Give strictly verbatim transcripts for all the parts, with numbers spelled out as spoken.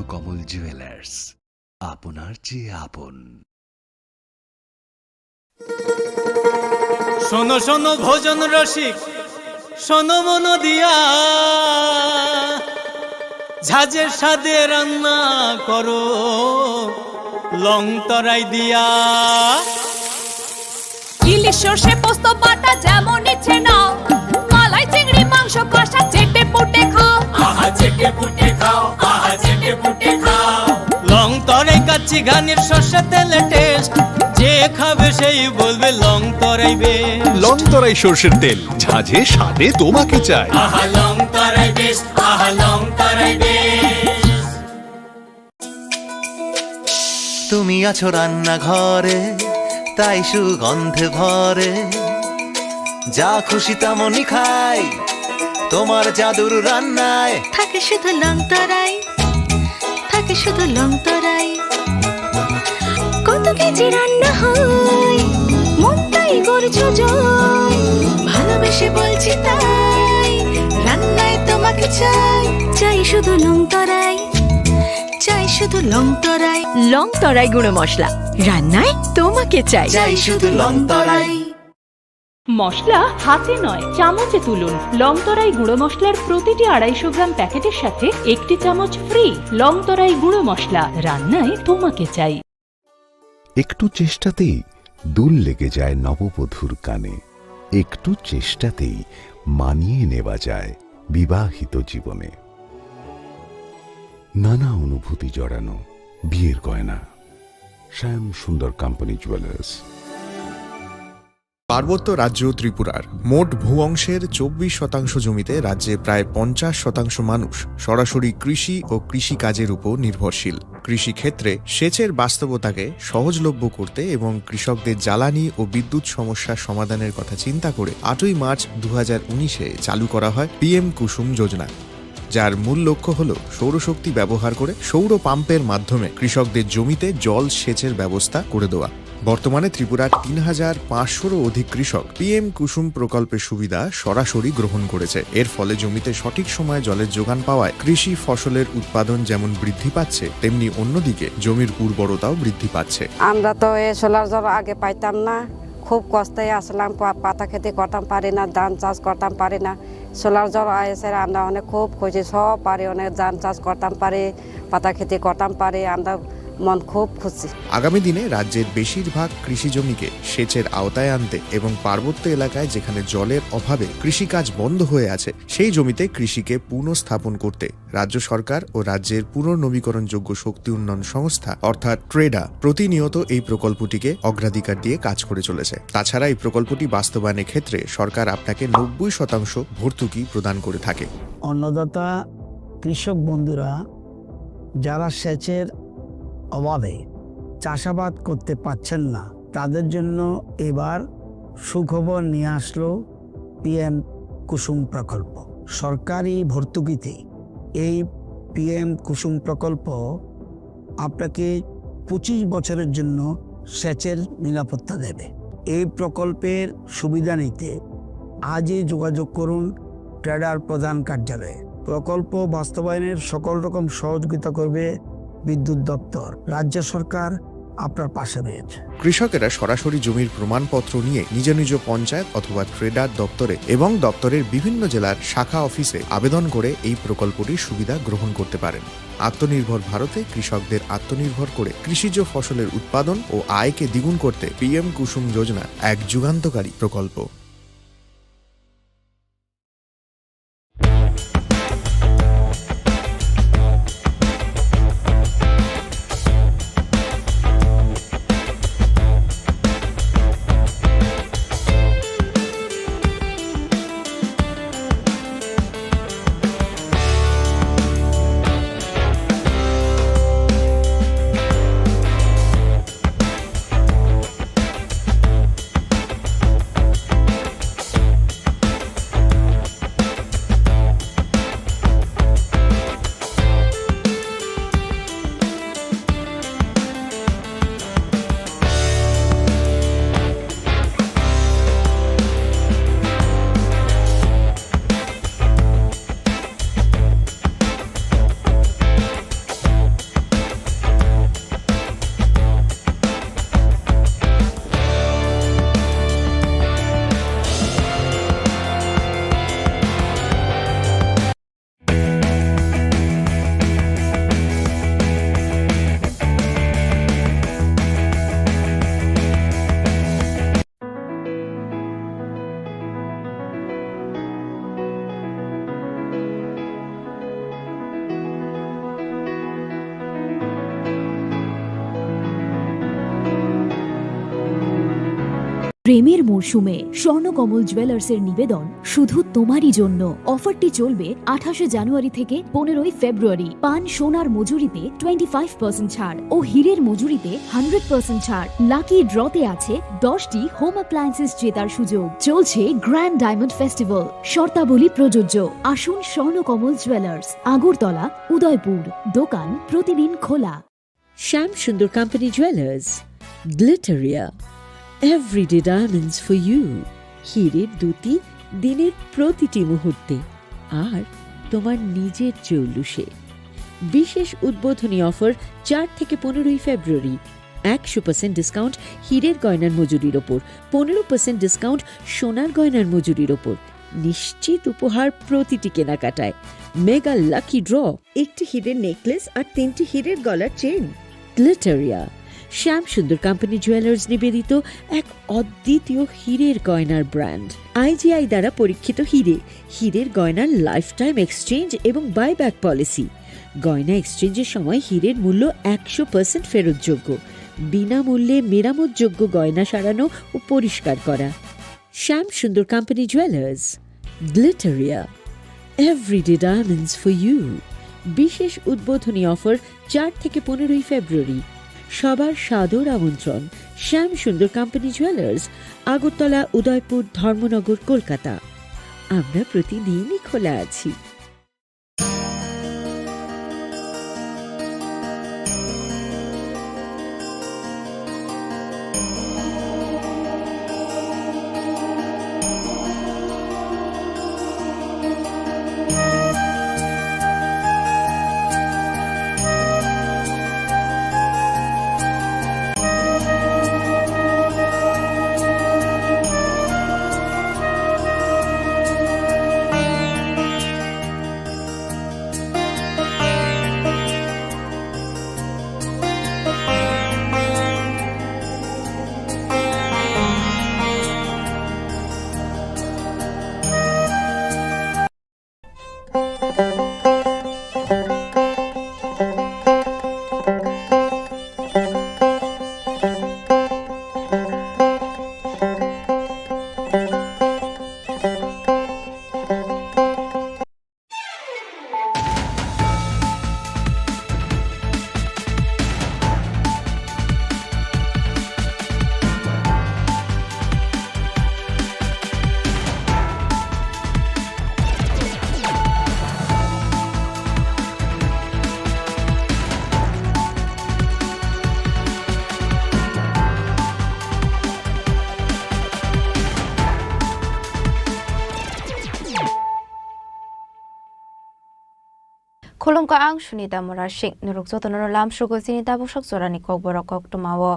কমল জুয়েলার্স, আপনার চেয়ে আপন। শোনো শোনো ভোজন রসিক, শোনো মন দিয়া, ঝাঁঝের স্বাদে রান্না করো লং তরাই দিয়া। ইলিশ সর্ষে পোস্ত বাটা যেমন ইচ্ছে নাও, মালাই চিংড়ি মাংস কষা চেটে পুটে খাও। আহা চেটে পুটে খাও, আহা চেটে পুটে খাও। লং তরাই কাচ্চি ঘানির সর্ষে তেলে টেস্ট, যে খাবে সেই বলবে লং তরাই বেস্ট। লং তরাই সর্ষের তেল, ঝাঁঝে স্বাদে তোমাকে চাই। আহা লং তরাই বেস্ট, আহা লং তরাই বেস্ট। তুমি আছো রান্নাঘরে, তাই সুগন্ধে ভরে। যা খুশি তেমনই খাই, তোমার জাদুর রান্নায়। থাকে শুধু লং তরাই, থাকে শুধু লং তরাই। কত কেজি রান্না হয়, মনটাই করছো জয়। ভালোবেসে বলছি তাই, রান্নায় তোমাকে চাই, চাই শুধু লং তরাই। চাই শুধু লং তরাই। লং তরাই গুঁড়ো মশলা, রান্নায় তোমাকে চাই। চাই শুধু লং তরাই। মশলা হাতে নয়, চামচে তুলুন। লং তরাই গুঁড়ো মশলার প্রতিটি আড়াইশো গ্রাম প্যাকেটের সাথে একটি চামচ ফ্রি। লং তরাই গুঁড়ো মশলা, রান্নায় তোমাকে চাই। একটু চেষ্টাতেই দুল লেগে যায় নববধূর কানে, একটু চেষ্টাতেই মানিয়ে নেওয়া যায় বিবাহিত জীবনে। নানা অনুভূতি জড়ানো বিয়ের গয়না। শ্যাম সুন্দর কোম্পানি জুয়েলার্স। পার্বত্য রাজ্য ত্রিপুরার মোট ভূ অংশের চব্বিশ শতাংশ জমিতে রাজ্যে প্রায় পঞ্চাশ শতাংশ মানুষ সরাসরি কৃষি ও কৃষিকাজের উপর নির্ভরশীল। কৃষিক্ষেত্রে সেচের বাস্তবতাকে সহজলভ্য করতে এবং কৃষকদের জ্বালানি ও বিদ্যুৎ সমস্যা সমাধানের কথা চিন্তা করে আটই মার্চ দু হাজার উনিশে চালু করা হয় পিএম কুসুম যোজনা, যার মূল লক্ষ্য হল সৌরশক্তি ব্যবহার করে সৌর পাম্পের মাধ্যমে কৃষকদের জমিতে জল সেচের ব্যবস্থা করে দেওয়া। বর্তমানে ত্রিপুরার তিন হাজার পাঁচশোরও অধিক কৃষক পিএম কুসুম প্রকল্পের সুবিধা সরাসরি গ্রহণ করেছে। এর ফলে জমিতে সঠিক সময়ে জলের যোগান পাওয়ায় কৃষি ফসলের উৎপাদন যেমন বৃদ্ধি পাচ্ছে, তেমনি অন্যদিকে জমির উর্বরতাও বৃদ্ধি পাচ্ছে। আমরা তো এ সোলার জল আগে পাইতাম না, খুব কষ্টে আসলাম, পা-, পাতা খেতে করতাম পারি না, ধান চাষ করতাম পারি না। সোলার জল এসে আমরা অনেক খুব খুশি, সব পারি, অনেক ধান চাষ করতাম পারি, পাতা খেতে করতাম পারি, আমরা মন খুব খুশি। আগামী দিনে রাজ্যের বেশিরভাগ কৃষি জমিকে সেচের আওতায় আনতে এবং পার্বত্য এলাকায় যেখানে জলের অভাবে কৃষিকাজ বন্ধ হয়ে আছে, সেই জমিতে কৃষিকে পুনঃস্থাপন করতে রাজ্য সরকার ও রাজ্যের পুনর্নবীকরণযোগ্য শক্তি উন্নয়ন সংস্থা অর্থাৎ ট্রেডা প্রতিনিয়ত এই প্রকল্পটিকে অগ্রাধিকার দিয়ে কাজ করে চলেছে। তাছাড়া এই প্রকল্পটি বাস্তবায়নের ক্ষেত্রে সরকার আপনাকে নব্বই শতাংশ ভর্তুকি প্রদান করে থাকে। অন্নদাতা কৃষক বন্ধুরা যারা সেচের অভাবে চাষাবাদ করতে পারছেন না, তাদের জন্য এবার সুখবর নিয়ে আসলো পিএম কুসুম প্রকল্প। সরকারি ভর্তুকিতে এই পিএম কুসুম প্রকল্প আপনাকে পঁচিশ বছরের জন্য সেচের নিরাপত্তা দেবে। এই প্রকল্পের সুবিধা নিতে আজই যোগাযোগ করুন ট্রেডার প্রধান কার্যালয়ে। প্রকল্প বাস্তবায়নের সকল রকম সহযোগিতা করবে বিদ্যুৎ দপ্তর। রাজ্য সরকার আপনার পাশে রয়েছে। কৃষকেরা সরাসরি জমির প্রমাণপত্র নিয়ে নিজ নিজ পঞ্চায়েত অথবা ট্রেডার দপ্তরে এবং দপ্তরের বিভিন্ন জেলার শাখা অফিসে আবেদন করে এই প্রকল্পটির সুবিধা গ্রহণ করতে পারেন। আত্মনির্ভর ভারতে কৃষকদের আত্মনির্ভর করে কৃষিজ ফসলের উৎপাদন ও আয়কে দ্বিগুণ করতে পিএম কুসুম যোজনা এক যুগান্তকারী প্রকল্প। মরশুমে স্বর্ণকমল জুয়েলার্সের নিবেদন শুধু তোমারই জন্য। অফারটি চলবে আঠাশে জানুয়ারি থেকে পনেরোই ফেব্রুয়ারি। পান সোনার মজুরিতে টোয়েন্টি ফাইভ পার্সেন্ট ছাড় ও হীরের মজুরিতে হান্ড্রেড পার্সেন্ট ছাড়। লাকি ড্রতে আছে দশটি হোম অ্যাপ্লায়েন্সেস জেতার সুযোগ। চলছে গ্র্যান্ড ডায়মন্ড ফেস্টিভ্যাল, শর্তাবলী প্রযোজ্য। আসুন স্বর্ণকমল জুয়েলার্স, আগরতলা, উদয়পুর। দোকান প্রতিদিন খোলা। শ্যাম সুন্দর কোম্পানি জুয়েলার্স, গ্লিটারিয়া, এভরিডে ডায়মন্ডস ফর ইউ। হীরের দ্যুতি দিনের প্রতিটি মুহূর্তে, আর তোমার নিজের জৌলুসে। বিশেষ উদ্বোধনী অফার চার থেকে পনেরোই ফেব্রুয়ারি। একশো পার্সেন্ট ডিসকাউন্ট হীরের গয়নার মজুরির ওপর, পনেরো পার্সেন্ট ডিসকাউন্ট সোনার গয়নার মজুরির ওপর। নিশ্চিত উপহার প্রতিটি কেনাকাটায়। মেগা লাকি ড্র, একটি হীরের নেকলেস আর তিনটি হীরের গলার চেন। গ্লিটারিয়া, শ্যাম সুন্দর কোম্পানি জুয়েলার্স নিবেদিত এক অদ্বিতীয় হীরের গয়নার ব্র্যান্ড। আইজিআই দ্বারা পরীক্ষিত হীরে, হীরের গয়নার লাইফ টাইম এক্সচেঞ্জ এবং বাইব্যাক পলিসি। গয়না এক্সচেঞ্জের সময় হীরের মূল্য একশো পার্সেন্ট ফেরতযোগ্য। বিনামূল্যে মেরামতযোগ্য গয়না সারানো ও পরিষ্কার করা। শ্যাম সুন্দর কোম্পানি জুয়েলার্স, গ্লিটারিয়া, এভরিডে ডায়মন্ডস ফর ইউ। বিশেষ উদ্বোধনী অফার চার থেকে পনেরোই ফেব্রুয়ারি। সবার সাদর আমন্ত্রণ। শ্যাম সুন্দর কোম্পানি জুয়েলার্স, আগরতলা, উদয়পুর, ধর্মনগর, কলকাতা। আমরা প্রতিদিনই খোলা আছি। Khulumkha, ang Sunita Murasing. Norok jotono lamsrogo chini tabuksak jorani kokborok koktwmao.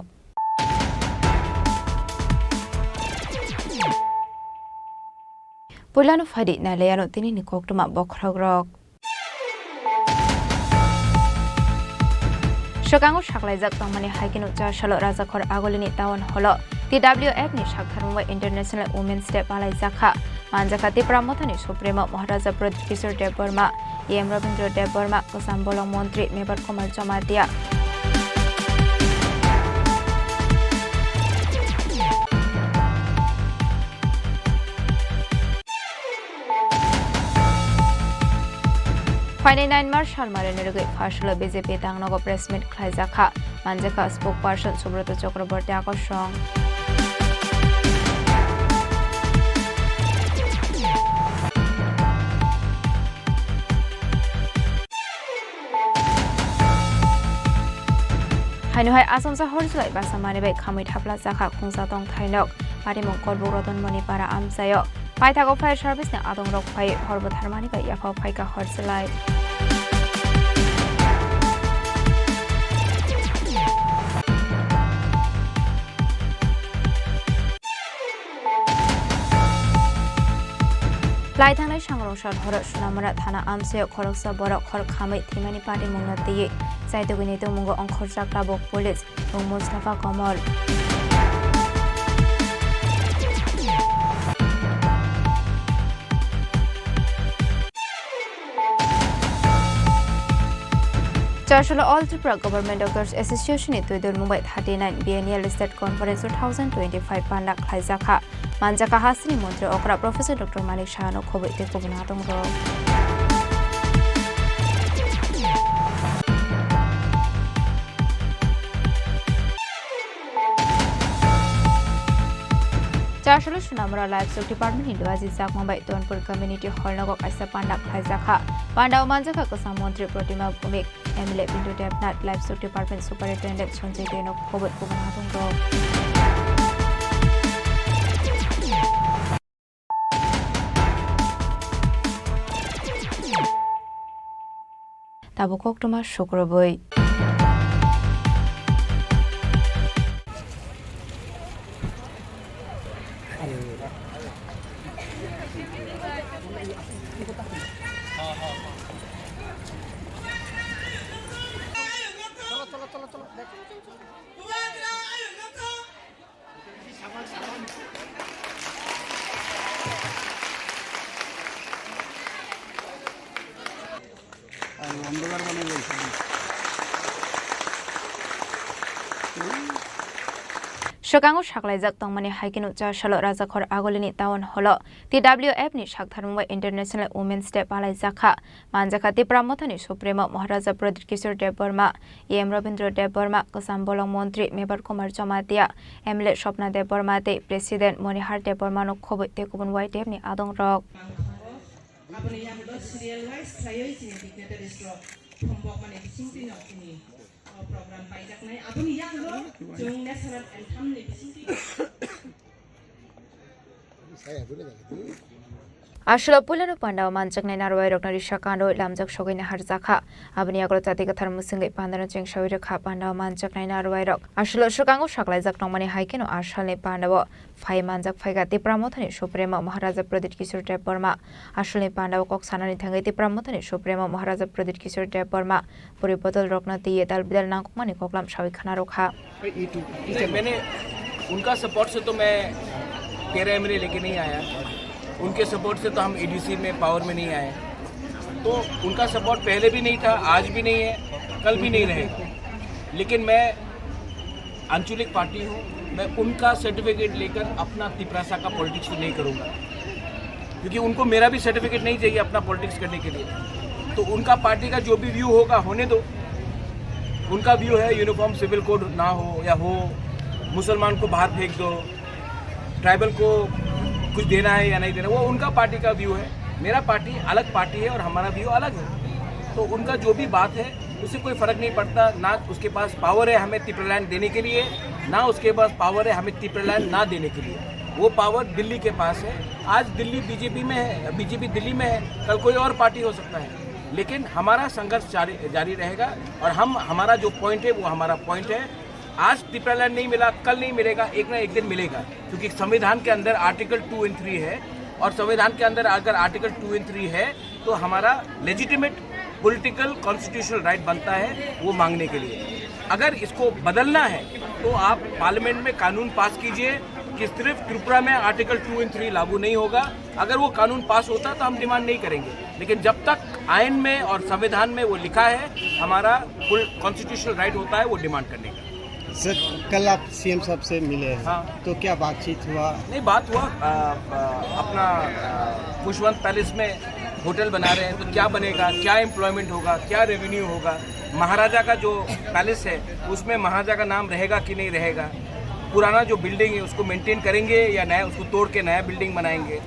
Puilano phaidi nailaiano tinini koktwma bokhorokrok. Swkango saklaijak tongmani hai kheno chasalo Rajakhor Agulini Town Hall-o T W F ni saktharmung bai International Women's Day palaijakha. Manjakha Tipra Mothani Supremo Maharaja Pradyut Kishore Debbarma, E M Rabindra Debbarma, Kwcham Bolong Montri Mebar Kumar Jamatia. Phainai nine March salmari nirwgwi Pharsalo B J P tangnogo press meet khlaijakha. Manjakha spokesperson Subroto Chakraborty Akosong. Haino hai achomsa hor chwlai basa manwi bai khamwi thapla chakha khungsa tongthai nok. Patimung Korbuk Rotonmoni para amchaio. Paithago fire service ni adongrok phai hor bwtharmani bai yaphao phaikha hor chwlai. Lai thangnai sangrong sal horo Sunamura thana amchaio khoroksa borok hor khamwi thwimani patimungno twiwi chaitugwini tongmungo ongkhorjak tabuk police, bung Mustafa Komol. Chasalo All Tripura Government Doctors Association ni twi dormung bai thirty nine Biennial State Conference two thousand twenty-five panda khlaijakha. Manjakha hasteni montri okra Professor Doctor Manik Sahano khobwi tei kubun hatongrok. Chasalo Sunamura Livestock Department ni duaji jakma bai Tonpur Community Hall nogo kaisa panda khlaijakha. Pandao manjakha kwcham montri Protima Bhumik, M L A Bindu Debnath, Livestock Department Superintendent Sanjay Deno khobwi kubun hatongrok. Tabuk koktwma sukrubwi. Swkango saklaijak tongmani hai kheno Chasalo Rajakhor Agulini Town Hall-o T W F ni saktharmung bai International Women's Day palaijakha. Manjakha Tipra Mothani Supremo Maharaja Pradyut Kishore Debbarma, E M Rabindra Debbarma, Kwcham Bolong Montri Mebar Kumar Jamatia, M L A Swapna Debbarma tei President Monihar Debbarmano khobwi tei kubun Y T F ni adongrok. Aboni yagulo serial wise khlaiwi chini dignitaries rok thombokmani bisingtwi no chini o program paijaknai. Aboni yagulo chwng national anthem ni bisingtwi. Aswk puilano pandao manjaknai narwai rokno risa kanwi lamjak sogwi naharjakha. Aboni yagulo chati kwthar mwswngwi pandano chengsawi rwkha pandao manjaknai narwai rok. Aswk swkango saklaijak tongmani hai kheno a salni pandao phai manjak phaikha Tipra Mothani Supremo Maharaja Pradyut Kishore Debbarma. Aswkni pandao kok sanani thangwi Tipra Mothani Supremo Maharaja Pradyut Kishore Debbarma bwrwi bodol rokno twiwi dal bidal nangkukmani koklam sawi khna rwkha. नहीं, मैंने उनका सपोर्ट से तो मैं तेरह एमएलए लेके नहीं आया। उनके सपोर्ट से तो हम एडीसी में पावर में नहीं आए। तो उनका सपोर्ट पहले भी नहीं था, आज भी नहीं है, कल भी नहीं रहेगा। लेकिन मैं आंचलिक पार्टी हूँ, मैं उनका सर्टिफिकेट लेकर अपना तिपरासा का पॉलिटिक्स तो नहीं करूँगा, क्योंकि उनको मेरा भी सर्टिफिकेट नहीं चाहिए अपना पॉलिटिक्स करने के लिए। तो उनका पार्टी का जो भी व्यू होगा, होने दो। उनका व्यू है यूनिफॉर्म सिविल कोड ना हो या हो, मुसलमान को बाहर फेंक दो, ट्राइबल को कुछ देना है या नहीं देना, वो उनका पार्टी का व्यू है। मेरा पार्टी अलग पार्टी है और हमारा व्यू अलग है। तो उनका जो भी बात है, उससे कोई फर्क नहीं पड़ता। ना उसके पास पावर है हमें तिपरालैंड देने के लिए, ना उसके पास पावर है हमें तिपरालैंड ना देने के लिए। वो पावर दिल्ली के पास है। आज दिल्ली बीजेपी में है, बीजेपी दिल्ली में है, कल कोई और पार्टी हो सकता है, लेकिन हमारा संघर्ष जारी, जारी रहेगा। और हम, हमारा जो पॉइंट है, वो हमारा पॉइंट है। आज तिपरालैंड नहीं मिला, कल नहीं मिलेगा, एक ना एक दिन मिलेगा, क्योंकि संविधान के अंदर आर्टिकल टू एंड थ्री है, और संविधान के अंदर अगर आर्टिकल टू एंड थ्री है, तो हमारा लेजिटिमेट पॉलिटिकल कॉन्स्टिट्यूशनल राइट बनता है वो मांगने के लिए। अगर इसको बदलना है, तो आप पार्लियामेंट में कानून पास कीजिए कि सिर्फ त्रिपुरा में आर्टिकल टू एंड थ्री लागू नहीं होगा। अगर वो कानून पास होता, तो हम डिमांड नहीं करेंगे, लेकिन जब तक आइन में और संविधान में वो लिखा है, हमारा फुल कॉन्स्टिट्यूशनल राइट होता है वो डिमांड करने का। सर, कल आप सीएम साहब से मिले हैं, हाँ। तो क्या बातचीत हुआ? नहीं, बात हुआ, आ, आ, अपना, आ, पुष्पवंत पैलेस में होटल बना रहे हैं, तो क्या बनेगा, क्या एम्प्लॉयमेंट होगा, क्या रेवेन्यू होगा, महाराजा का जो पैलेस है, उसमें महाराजा का नाम रहेगा कि नहीं रहेगा, पुराना जो बिल्डिंग है, उसको मेंटेन करेंगे या नया, उसको तोड़ के नया बिल्डिंग बनाएंगे।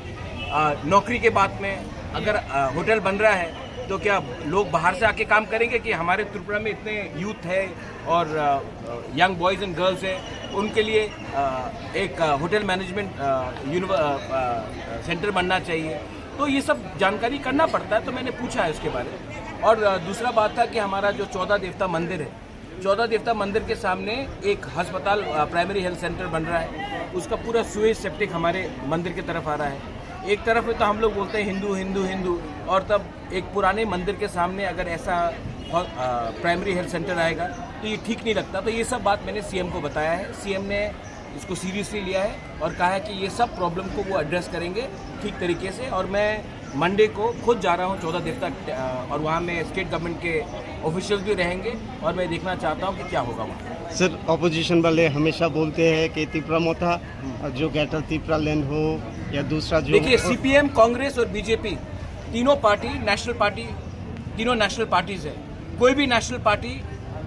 आ, नौकरी के बात में, अगर, आ, होटल बन रहा है, तो क्या लोग बाहर से आके काम करेंगे कि हमारे त्रिपुरा में इतने यूथ है और, अ, यंग बॉयज एंड गर्ल्स हैं, उनके लिए, अ, एक, अ, होटल मैनेजमेंट, अ, यूनिव-, अ, अ, सेंटर बनना चाहिए। तो ये सब जानकारी करना पड़ता है, तो मैंने पूछा है उसके बारे में। और, अ, दूसरा बात था कि हमारा जो चौदह देवता मंदिर है, चौदह देवता मंदिर के सामने एक अस्पताल, अ, प्राइमरी हेल्थ सेंटर बन रहा है, उसका पूरा सुएज सेप्टिक हमारे मंदिर की तरफ आ रहा है। एक तरफ में तो हम लोग बोलते हैं हिंदू, हिंदू, हिंदू, और तब एक पुराने मंदिर के सामने अगर ऐसा, अ, प्राइमरी हेल्थ सेंटर आएगा, तो ये ठीक नहीं लगता। तो ये सब बात मैंने सीएम को बताया है। सीएम ने इसको सीरियसली लिया है और कहा है कि ये सब प्रॉब्लम को वो एड्रेस करेंगे ठीक तरीके से। और मैं मंडे को खुद जा रहा हूँ चौदह दिन तक, अ, और वहाँ में स्टेट गवर्नमेंट के ऑफिशियल भी रहेंगे और मैं देखना चाहता हूँ कि क्या होगा वहाँ। सर, ऑपोजिशन वाले हमेशा बोलते हैं कि तिपरा मोथा, हम्म। जो ग्रेटर तिपरा लैंड हो या दूसरा जो देखिए, सीपीएम, कांग्रेस और बीजेपी तीनों पार्टी नेशनल पार्टी, तीनों नेशनल पार्टीज है। कोई भी नेशनल पार्टी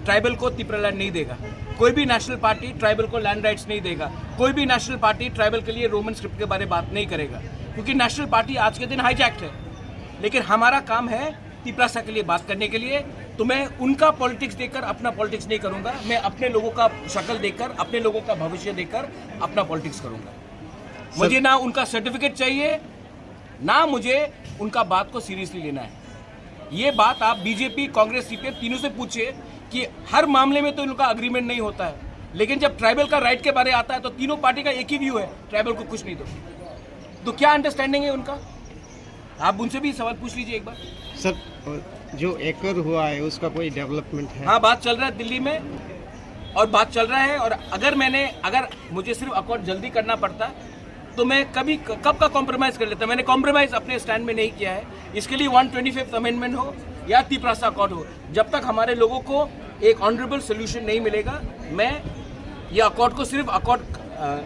ट्राइबल को तिपरा लैंड नहीं देगा, कोई भी नेशनल पार्टी ट्राइबल को लैंड राइट्स नहीं देगा, कोई भी नेशनल पार्टी ट्राइबल के लिए रोमन स्क्रिप्ट के बारे में बात नहीं करेगा, क्योंकि नेशनल पार्टी आज के दिन हाईजैक्ड है। लेकिन हमारा काम है तिपरासा के लिए बात करने के लिए। तो मैं उनका पॉलिटिक्स देखकर अपना पॉलिटिक्स नहीं करूंगा, मैं अपने लोगों का शक्ल देखकर, अपने लोगों का भविष्य देखकर अपना पॉलिटिक्स करूंगा। मुझे ना उनका सर्टिफिकेट चाहिए, ना मुझे उनका बात को सीरियसली लेना है। ये बात आप बीजेपी, कांग्रेस, सीपीएम तीनों से पूछिए कि हर मामले में तो इनका अग्रीमेंट नहीं होता है, लेकिन जब ट्राइबल का राइट के बारे आता है तो तीनों पार्टी का एक ही व्यू है, ट्राइबल को कुछ नहीं दो। तो क्या अंडरस्टैंडिंग है उनका? आप उनसे भी सवाल पूछ लीजिए एक बार। सर, जो एकर हुआ है उसका कोई डेवलपमेंट है? हाँ, बात चल रहा है दिल्ली में, और बात चल रहा है। और अगर मैंने, अगर मुझे सिर्फ अकॉर्ड जल्दी करना पड़ता तो मैं कभी, कब का कॉम्प्रोमाइज कर लेता। मैंने कॉम्प्रोमाइज अपने स्टैंड में नहीं किया है। इसके लिए वन ट्वेंटी फिफ्थ अमेंडमेंट हो या तिपरासा अकॉर्ड हो, जब तक हमारे लोगों को एक ऑनरेबल सोल्यूशन नहीं मिलेगा, मैं ये अकॉर्ड को सिर्फ अकॉर्ड, अ,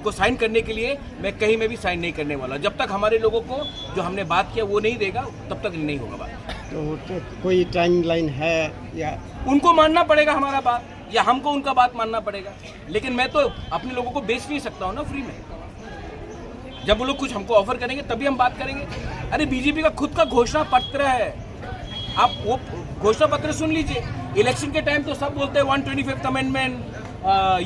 को साइन करने के लिए मैं कहीं में भी साइन नहीं करने वाला। जब तक हमारे लोगों को जो हमने बात किया वो नहीं देगा, तब तक नहीं होगा बात। तो, तो कोई टाइमलाइन है या? उनको मानना पड़ेगा हमारा बात, या हमको उनका बात मानना पड़ेगा। लेकिन मैं तो अपने लोगों को बेच नहीं सकता हूँ ना फ्री में। जब वो लोग कुछ हमको ऑफर करेंगे तभी हम बात करेंगे। अरे, बीजेपी का खुद का घोषणा पत्र है, आप वो घोषणा पत्र सुन लीजिए। इलेक्शन के टाइम तो सब बोलते हैं one twenty fifth amendment,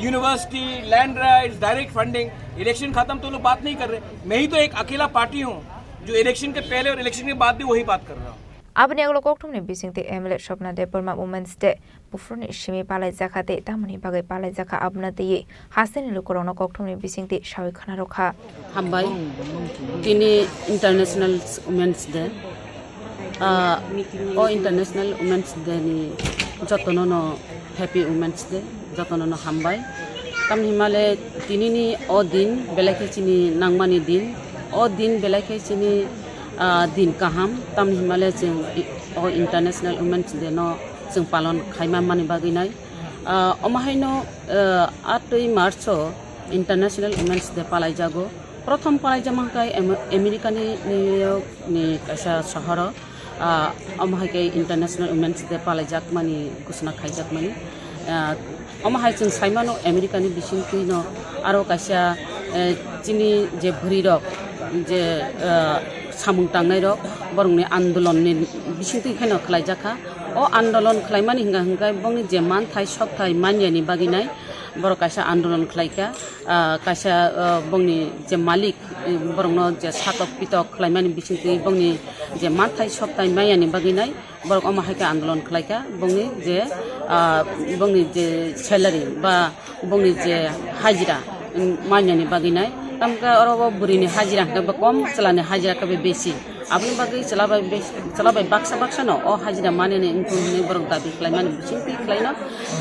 university, land rights, direct funding. Election खत्म तो लोग बात नहीं कर रहे। मैं ही तो एक अकेला पार्टी हूँ जो इलेक्शन के पहले और इलेक्शन के बाद भी वही बात कर रहा हूँ। Aboni ulo kokthumni bisingtwi M L A Swapna Debbarma Women's Day buphuruni simi palaijakha tei tamoni bagwi palaijakha abono twiwi hasteni lukurokno kokthumni bisingtwi sawi khwnarokha. Hambai, tini International Women's Day. Ah, o International Women's Day ni jotono no Happy Women's Day, jotono no hambai. Tamni himale tinini o din belai khe chini nangmani din. O din belai khe chini, ah, din kaham. Tamni himale chwng i-, o International Women's Day no chwng palon khaima mani bagwi nai. Ah, omo haino, ah, atwi March o International Women's Day palaijago. Prothom palaijama khe Am-, America ni New York ni kaisa sohoro. Ah, omo hai khe International Women's Day palaijakmani, ghosna khaijakmani. Ah, omo hai chwng saimano America ni bisingtwi no aro kaisa, eh, chini je bwrwi rok je, ah, samung tangnai rok borokni andolon ni bisingtwi khaino khlaijakha. O andolon khlaimani hwnka hwnkhe bongni je manthai sokthai manyani bagwi nai borok kaisa andolon khlaikha. Ah, kaisa, ah, bongni je malik, eh, borokno je satok pitok khlaimani bisingtwi bongni je manthai sokthai mayani bagwi nai borok omo hai khe andolon khlaikha. Bongni je, ah, bongni je salary ba bongni je hajira, mm, manyani bagwi nai. Tamkhe oro o bwrwini hajira hwnkhe bo kom, chwlani hajira khe bo besi. Aboni bagwi chwla bai bes-, chwla bai baksa baksa no o hajira manani wngthung hinwi borok dabi khlaimani bisingtwi khlaino.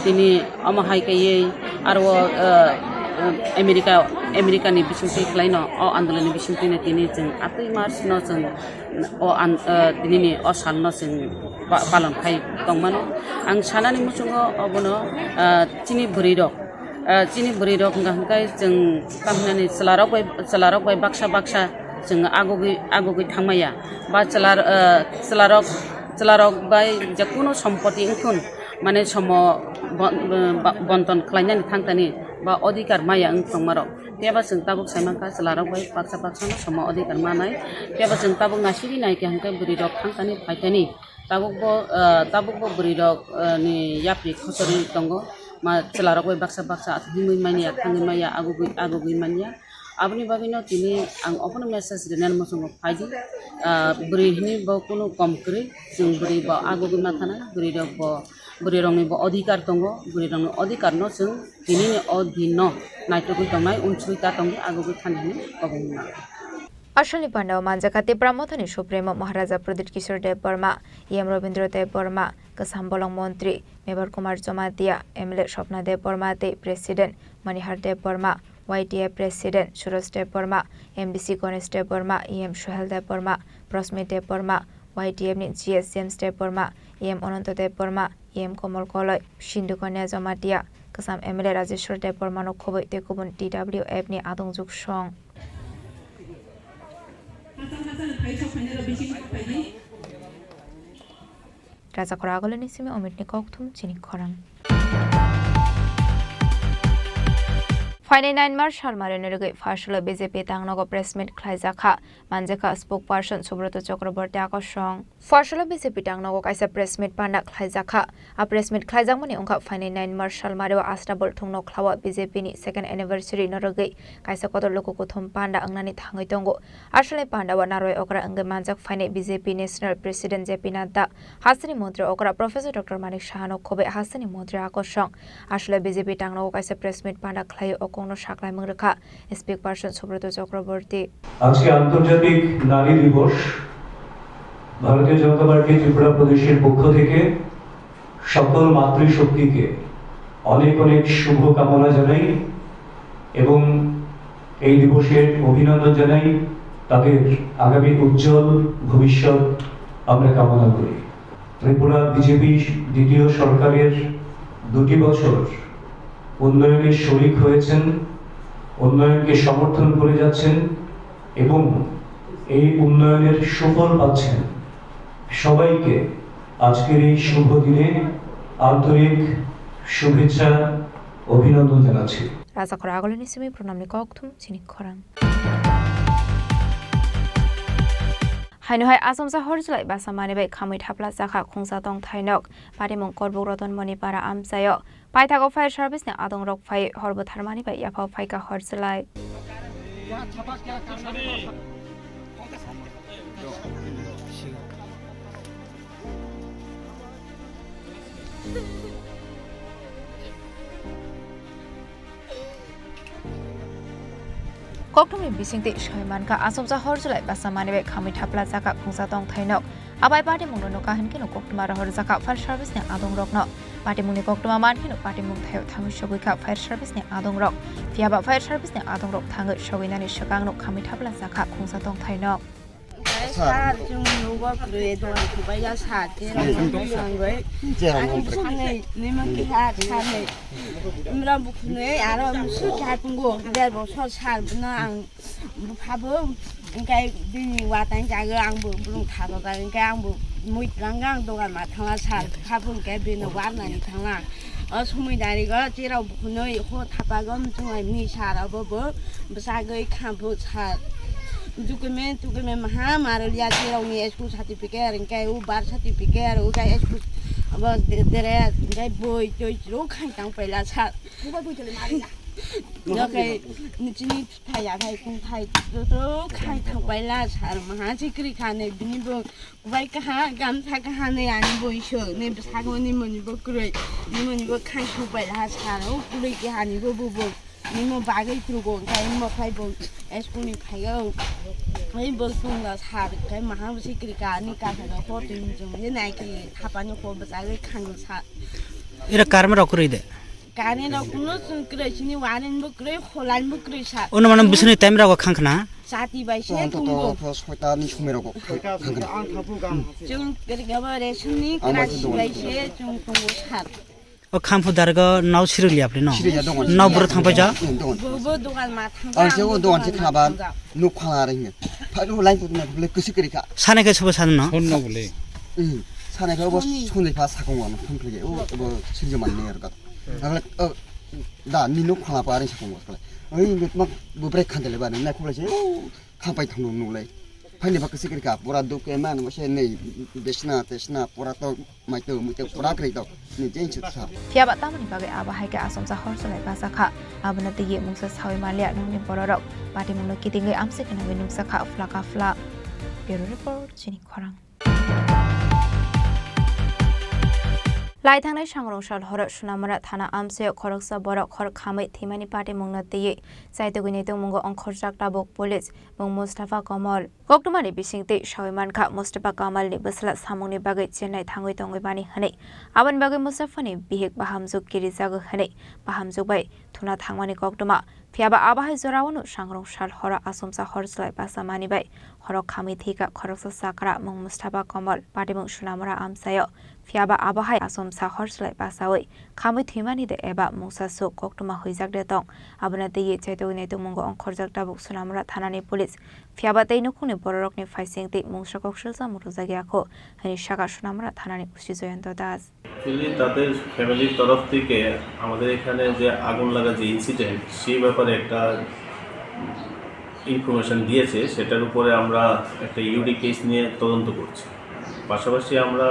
Tini omo hai khe aro, eh, America, America ni bisingtwi khlaino o andolon ni bisingtwi no tini chwng atwi March no chwng o an-, eh, tini ni o sal no chwng pa-, palon khai tongmano. Ang sanani muchungo obono, eh, chini bwrwi rok Ah, chini bwrwi rok hwnka hwnkhe chwng tamhinani chwla rok bai, chwla rok bai baksa baksa chwng agugwi, agugwi thangmaya. Ba chwla, ah, chwla rok, chwla rok bai je kunu sompoti wngthun, mane somo bon-, ba-, bonton khlainani thangtani ba odhikar maya wng tongmarok. Phiya ba chwng tabuk sai mankha chwla rok bai baksa baksa no somo odhikar manai. Phiya ba chwng tabuk naisingwi nai khe hwnkhe bwrwi rok thangtani phaitani. Tabuk bo, ah, tabuk bo bwrwi rok, ah, ni yapri khosori tongo. Ma chwla rok bai baksa baksa himwi manya, thangwi manya, agugwi, agugwi manya. Aboni bagwi no tini ang obono message rinani muchungo phaidi. Ah, bwrwi hini bo kunu kom kwrwi, chwng bwrwi bo agugwi ma thana, bwrwi rok bo, bwrwi rokni bo odhikar tongo, bwrwi rokni odhikar no chwng tini ni o din no naitugwi tongnai, unsuri ta tongwi agugwi thani hwnwi kobong ma. Asalni pandao manjakha Tipra Mothani Supremo Maharaja Pradyut Kishore Debbarma, E M Rabindra Debbarma, Kwcham Bolong Montri, Mebar Kumar Jamatia, M L A Swapna Debbarma tei President Manihar Debbarma, Y T A President Suraj Debbarma, M D C Ganesh Debbarma, E M Suhel Debbarma, Prosmit Debbarma, Y D F ni G S James Debbarma, E M Ananto Debbarma, E M Komol Koloi, Sindhu Kanya Jamatia, Kwcham M L A Rajeshwar Debbarmano khobwi tei kubun T W F ni adongjwk song. Rajakhor Agulini simi Omitni kokthum chini khorang. Phainai nine March salmari norogwi Pharsalo B J P tangnogo press meet khlaijakha, manjakha spokesperson Subroto Chakraborty akosong. Pharsalo B J P tangnogo kaisa press meet panda khlaijakha. A press meet khlaijakmani wngkha phainai nine March salmario Astabol thungno khlawa B J P ni second anniversary norogwi kaisa kotor luku kuthum panda wngnani thangwi tongo. Aswlai panda o narwai okra wngwi manjak phainai B J P National President J P Nadda, hasteni montri okra Professor Doctor Manik Sahano khobwi hasteni montri akosong. Aswlai B J P tangnogo kaisa press meet panda khlaiwi o kokno saklaimung rwkha spokesperson Subroto Chakraborty. আজকে আন্তর্জাতিক নারী দিবস। ভারতীয় জনতা পার্টি ত্রিপুরা প্রদেশের পক্ষ থেকে সকল মাতৃশক্তিকে অনেক অনেক শুভকামনা জানাই এবং এই দিবসের অভিনন্দন জানাই। তাদের আগামী উজ্জ্বল ভবিষ্যৎ আমরা কামনা করি। ত্রিপুরা বিজেপি দ্বিতীয় সরকারের দুটি বছর উন্নয়নের শরিক হয়েছেন, উন্নয়নকে সমর্থন করে যাচ্ছেন এবং এই উন্নয়নের সুফল পাচ্ছেন। সবাইকে আজকের এই শুভ দিনে আন্তরিক শুভেচ্ছা, অভিনন্দন জানাচ্ছি। Rajakhor Agulini simi pranamni kokthum chini khorang. Haino hai achomsa hor chwlai basa manwi bai khamwi thapla chakha khungsa tongthai nok. Patimung Korbuk Rotonmoni para amchaio. Paithago fire service ni adongrok phai hor bwtharmani bai yaphao phaikha hor chwlai. Kokthumni bisingtwi soi mankha, achomsa hor chwlai basa manwi bai khamwi thapla chakha khungsa tongthai nok. Abai patimungno nukha hinkhe no koktwma rohorjakha fire service ni adongrokno. Patimungni koktwma mankhe no patimung thaio thangwi sogwikha fire service ni adongrok. Phiyaba fire service ni adongrok thangwi sogwinani swkangno khamwi thapla chakha khungsa tongthai nok. Sir, chwng nugo kwrwi dogan thubaija sir, je rang thangwi. Ani bwsani nima kiha sani. Imra bukhunwi aro musu kha pungo der bosor sir, bwno ang Buphabo hwnkhe bini watani jaga ang bo bwrwng thago da, hwnkhe ang bo mui twlangkha, ang dogan ma thangla sal, buphabo hwnkhe bini warnani thangla. O somoi darigo cherao bukhunui ho thapago muchunglai mini sar, obo bo bwsagwi kha bo sar. Document, document maha marwlia cherao ni school certificate, hwnkhe o birth certificate, hwnkhe school abo dre-, dress, hwnkhe boi toi chwrwk khai tang paila sar. Hwnkhe chini Thai ya thai kung thai tu tu khai thang pai la sar maha chikri kha ne bini bo bai kaha gamsa kaha ne ani bo iso ne bwsakni moni bo kwrwi ni moni bo khai su pai la sar o kwrwi kaha ni bo bo bo ni mo bagwi trugo kai mo khai bo school ni phai o ai bo sung la sar kai maha chikri kha ni ka sa ko tu ni jong ye nai ki thapa ni ko bwsagwi khang sa. Ira karma rok kwrwi de. Kani rok kuno chwng kwrwi sini waring bo kwrwi, kholang bo kwrwi sa. Ono mano bisini time rogo khang khna. Chati bai se Tong to tongo. To soita ni somoi rogo khang khna. Chwng kwrwi gabo resini Ang bai krasi tongo. Bai se chwng tongo sat. O khamphu dargo nau sirili apli no. Sirili ya dongo. Nau bro thang paja. Dongo. Bo bo dogan ma thang. Ang se o dogan se khaba nuk khala ring. Phai ro lai putna le kusi kwrwi kha. Sane ke sobo san no. Hon no bole. Hmm. Sane ke bo Soni. Soni pha sakong wan thang kle. O bo sirjo man ne ro. Ang le, o, da, ni nuk khala pa ring sakong wan kle. Oi, nuk mak bu brek khan le ba ne na khule se. O, kha pai thang nuk le. Phai ne ba kusi kwrwi kha. Pura duk ke man mo se nei besna tesna pura to Mai to, mui to pura kwrwi to. Ni jeng chuk sa. Phiya ba tamoni bagwi abo hai khe achomsa hor chwlai basa kha. Abono twiwi mungsa saui manliya nokni bororok. Patimungno kitingwi amswk hwnwi nuksa kha phla ka phla. Bureau Report, chini khorang. Lai thangnai sangrong sal horo Sunamura thana amswk khoroksa borok hor khamwi thwimani patimungno twiwi chaitugwini tongmungo ongkhorjak tabuk police mung Mustafa Komol. Koktwmani bisingtwi saui mankha, Mustafa Kamalni bwsla samungni bagwi Chennai thangwi tongwi mani hwnwi. Aboni bagwi Mustafani bihik bahamjwk kirijago hwnwi bahamjwk bai thuna thangmani koktwma Phiyaba abo hai jorao no sangrong sal horo asomsa hor chwlai basa mani bai horo khamwi thwikha khoroksa chakra mung Mustapha Komol, patimung Sunamura amchaio. Phiyaba abo hai asomsa hor chwlai basawi khamwi thwimani de eba mungsa suk koktwma huijak de tong, abono twiwi chaitogwi naitongmungo ongkhorjak tabuk Sunamura thanani police. Phiyaba tei nukhungni bororokni phaising tei mungsa kok swijak muthungjakya kho, hwnwi sakha Sunamura thanani O C Jayanta Das. Actually, তাদের ফ্যামিলির তরফ থেকে আমাদের এখানে যে আগুন লাগা যে ইনসিডেন্ট, সেই ব্যাপারে একটা ইনফরমেশন দিয়েছে, সেটার উপরে আমরা একটা ইউডি কেস নিয়ে তদন্ত করছি। পাশাপাশি আমরা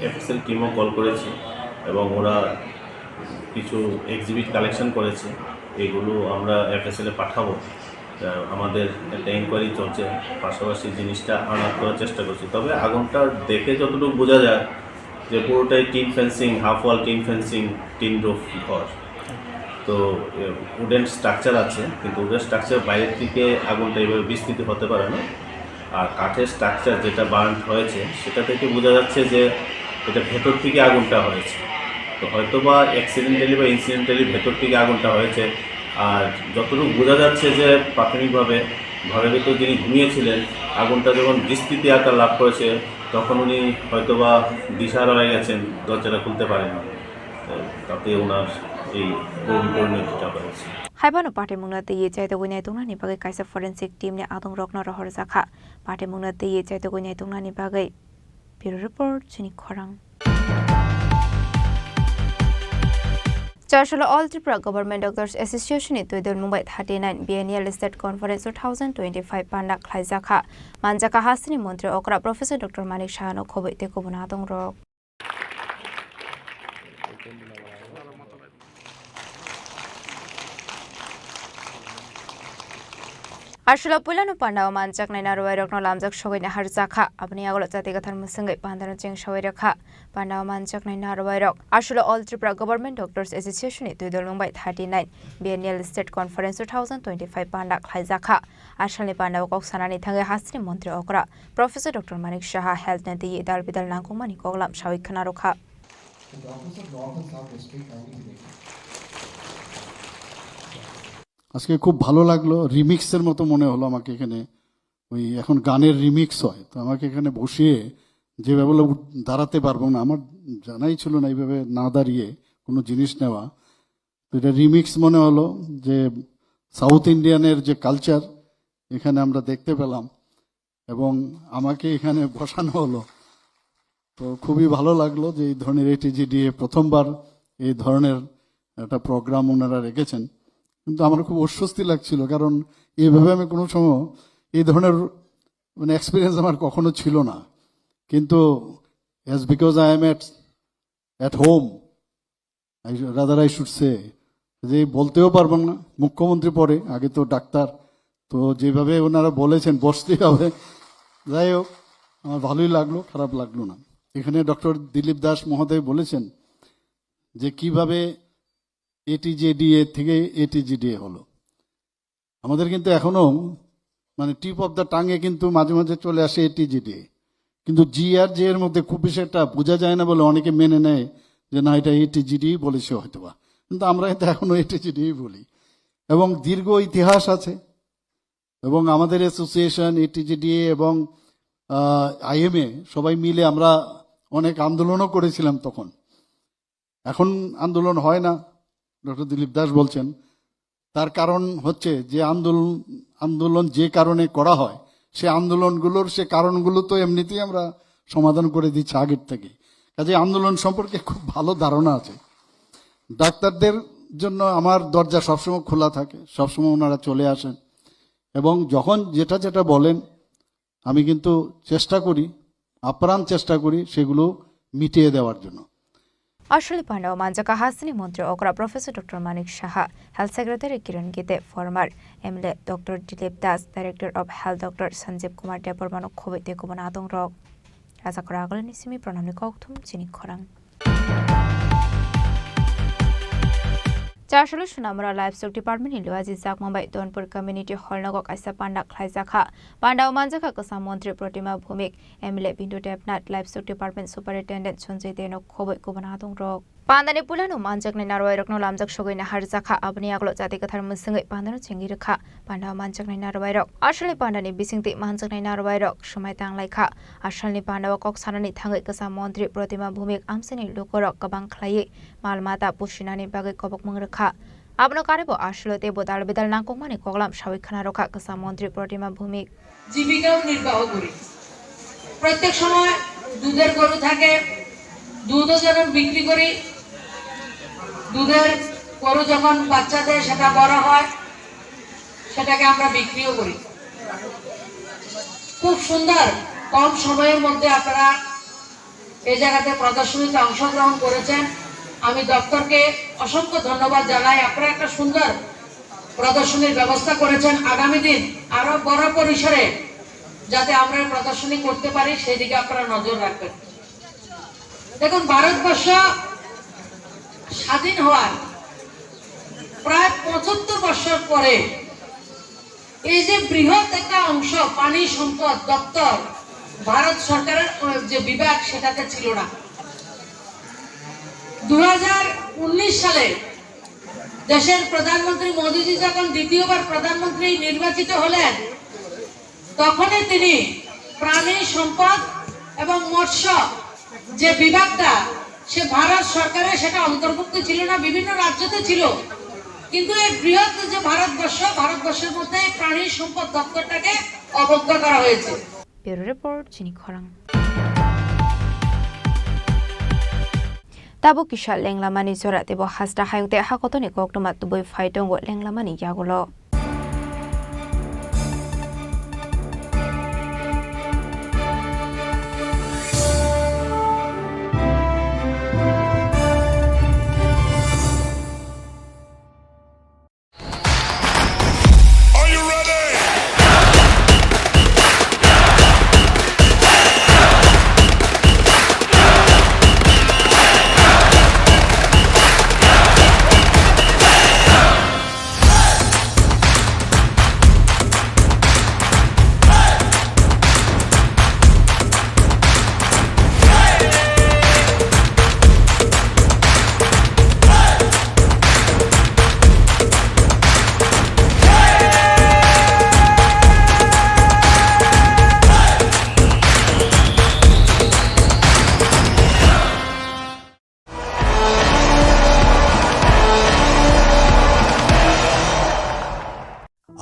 এফএসএল টিমও কল করেছি এবং ওরা কিছু এক্সিবিট কালেকশন করেছে, এগুলো আমরা এফএসএল এ পাঠাবো। আহ, আমাদের একটা ইনকোয়ারি চলছে, পাশাপাশি জিনিসটা আনার করার চেষ্টা করছি। তবে আগুনটা দেখে যতটুকু বোঝা যায় যে পুরোটাই tin fencing, half wall tin fencing, tin roof ঘর। তো উডেন স্ট্রাকচার আছে, কিন্তু উডেন স্ট্রাকচার বাইরের দিকে আগুনটা এইভাবে বিস্তৃত হতে পারে না। আর কাঠের স্ট্রাকচার যেটা বার্ন হয়েছে, সেটা থেকে বোঝা যাচ্ছে যে এটা ভেতর থেকে আগুনটা হয়েছে। তো হয়তো বা অ্যাক্সিডেন্টালি বা ইনসিডেন্টালি ভেতর থেকে আগুনটা হয়েছে। আর যতটুকু বোঝা যাচ্ছে যে প্রাথমিকভাবে ঘরের ভিতরে যিনি ঘুমিয়েছিলেন, আগুনটা যখন বিস্তৃতি আকার লাভ করেছে, তখন উনি হয়তো বা দিশাহারা হয়ে গেছেন, দরজাটা খুলতে পারেননি। তো তাতে ওনার এই করুণ পরিণতিটা হয়েছে। Haibano patimungno twiwi chaitogwi naitongnani bagwi kaisa forensic team ni adongrokno rohorjakha. Patimungno twiwi chaitogwi naitongnani bagwi Bureau Report, Chini Khorang. Charchalo All Tripura Government Doctors Association ni twidulmung bai thirty nine Biennial State Conference two thousand twenty-five panda khlaijakha. Manjakha hasteni montri okra Professor Doctor Manik Saha no khobwi tei kubun adongrok. Aswkla puilano pandao manjaknai narwuirokno lamjak sogwi naharjakha. Aboni yagulo chati kwthar mwswngwi pandano cheng sogwi rwkha. Pandao manjaknai narwuirok aswkla All Tripura Government Doctors Association ni twidulmung bai thirty nine Biennial State Conference two thousand twenty-five panda khlaijakha. Asalni pandao kok sanani thangwi hasteni montri okra Professor Doctor Manik Saha health ni twiwi dal bidal nangkukmani koklam sawi khwnarwkha. আজকে খুব ভালো লাগলো, রিমিক্সের মতো মনে হলো আমাকে এখানে। ওই এখন গানের রিমিক্স হয়, তো আমাকে এখানে বসিয়ে যেভাবে বলে উঠ-, দাঁড়াতে পারবো না, আমার জানাই ছিল না এইভাবে না দাঁড়িয়ে কোনো জিনিস নেওয়া। তো এটা রিমিক্স মনে হলো যে সাউথ ইন্ডিয়ানের যে কালচার এখানে আমরা দেখতে পেলাম এবং আমাকে এখানে বসানো হলো। তো খুবই ভালো লাগলো যে এই ধরনের এটিজিডিএ প্রথমবার এই ধরনের একটা প্রোগ্রাম ওনারা রেখেছেন। কিন্তু আমার খুব অস্বস্তি লাগছিল, কারণ এইভাবে আমি কোনো সময় এই ধরনের, মানে, এক্সপিরিয়েন্স আমার কখনো ছিল না। কিন্তু as because I am at, at home, I, rather I should say, যে বলতেও পারবেন না, মুখ্যমন্ত্রী পরে, আগে তো ডাক্তার, তো যেভাবে ওনারা বলেছেন বসতেই হবে। যাই হোক, আমার ভালোই লাগলো, খারাপ লাগলো না। এখানে ডক্টর দিলীপ দাস মহোদয় বলেছেন যে কিভাবে এটিজেডিএ থেকে এটিজিডিএ হলো। আমাদের কিন্তু এখনো, মানে, টিপ অফ দ্য টাঙে কিন্তু মাঝে মাঝে চলে আসে এটিজিডিএ, কিন্তু জি আর জে এর মধ্যে খুব বেশি একটা বোঝা যায় না বলে অনেকে মেনে নেয় যে না, এটা এটিজিডি বলেছে হয়তোবা, কিন্তু আমরা কিন্তু এখনো এটিজিডি বলি। এবং দীর্ঘ ইতিহাস আছে, এবং আমাদের অ্যাসোসিয়েশন, এটিজিডিএ এবং আইএমএ সবাই মিলে আমরা অনেক আন্দোলনও করেছিলাম তখন। এখন আন্দোলন হয় না, ডক্টর দিলীপ দাস বলছেন। তার কারণ হচ্ছে যে আন্দোলন, আন্দোলন যে কারণে করা হয়, সে আন্দোলনগুলোর সে কারণগুলো তো এমনিতেই আমরা সমাধান করে দিচ্ছি আগের থেকে। কাজে আন্দোলন সম্পর্কে খুব ভালো ধারণা আছে। ডাক্তারদের জন্য আমার দরজা সবসময় খোলা থাকে, সবসময় ওনারা চলে আসেন এবং যখন যেটা যেটা বলেন আমি কিন্তু চেষ্টা করি, আপ্রাণ চেষ্টা করি সেগুলো মিটিয়ে দেওয়ার জন্য। Aswkni pandao manjakha hasteni montri okra Professor Doctor Manik Saha, Health Secretary Kiran Gite, former M L A Doctor Dilip Das, Director of Health Doctor Sanjeev Kumar Debbarma no khobwi tei kubun adongrok. Rajakra Agulini simi Pranamni kokthum chini khorang. Charchalo Sunamura Livestock Department ni luaji jakma bai Donpur Community Hall nogo kaisa panda khlaijakha. Pandao manjakha kwcham montri Protima Bhumik, M L A Bindu Debnath, Livestock Department Superintendent Sanjay Deno khobwi kubun adongrok. Pandani pulano manjaknai narwai rokno lamjak sogwi naharjakha, aboni yagulo jati kwthar mwswngwi pandano chengwi rwkha. Pandao manjaknai narwai rok, asalni pandani bisingtwi manjaknai narwai rok swmai tanglaikha. Asalni pandao kok sanani thangwi kwcham montri Protima Bhumik amchaini lukurok kwbang khlaiwi mal mata pusinani bagwi kobokmung rwkha. Abono karwibo asalo teibo dal bedal nangkukmani koklam sawi khna rwkha kwcham montri Protima Bhumik. জীবিকাও নির্বাহ করি। প্রত্যেক সময় দুধের গরু থাকে, দুধও যেন বিক্রি করি, দুধের গরু যখন বাচ্চা দেয়, সেটা বড় হয়, সেটাকে আমরা বিক্রিও করি। খুব সুন্দর, কম সময়ের মধ্যে আপনারা এই জায়গাতে প্রদর্শনীতে অংশগ্রহণ করেছেন। আমি দপ্তরকে অসংখ্য ধন্যবাদ জানাই। আপনারা একটা সুন্দর প্রদর্শনীর ব্যবস্থা করেছেন। আগামী দিন আরো বড় পরিসরে যাতে আমরা এই প্রদর্শনী করতে পারি, সেই দিকে আপনারা নজর রাখবেন। দেখুন, ভারতবর্ষ স্বাধীন হওয়ার প্রায় পঁচাত্তর বছর পরে এই যে বৃহৎ একটা অংশ পানি সম্পদ দপ্তর, ভারত সরকারের, আহ, যে বিভাগ, সেটাতে ছিল না। দু হাজার উনিশ সালে দেশের প্রধানমন্ত্রী মোদীজি যখন দ্বিতীয়বার প্রধানমন্ত্রী নির্বাচিত হলেন, তখনই তিনি প্রাণী সম্পদ এবং মৎস্য যে বিভাগটা, সে ভারত সরকারের সেটা অন্তর্ভুক্ত ছিল না, বিভিন্ন রাজ্যতে ছিল, কিন্তু এই বৃহৎ যে ভারতবর্ষ, ভারতবর্ষের মধ্যে এই প্রাণী সম্পদ দপ্তরটাকে অবজ্ঞা করা হয়েছে। Bureau report, chini khorang. Tabuk kisa lenglamani jora teibo hasta hayung tei hakotoni koktwma tubui phai tongo lenglamani yagulo.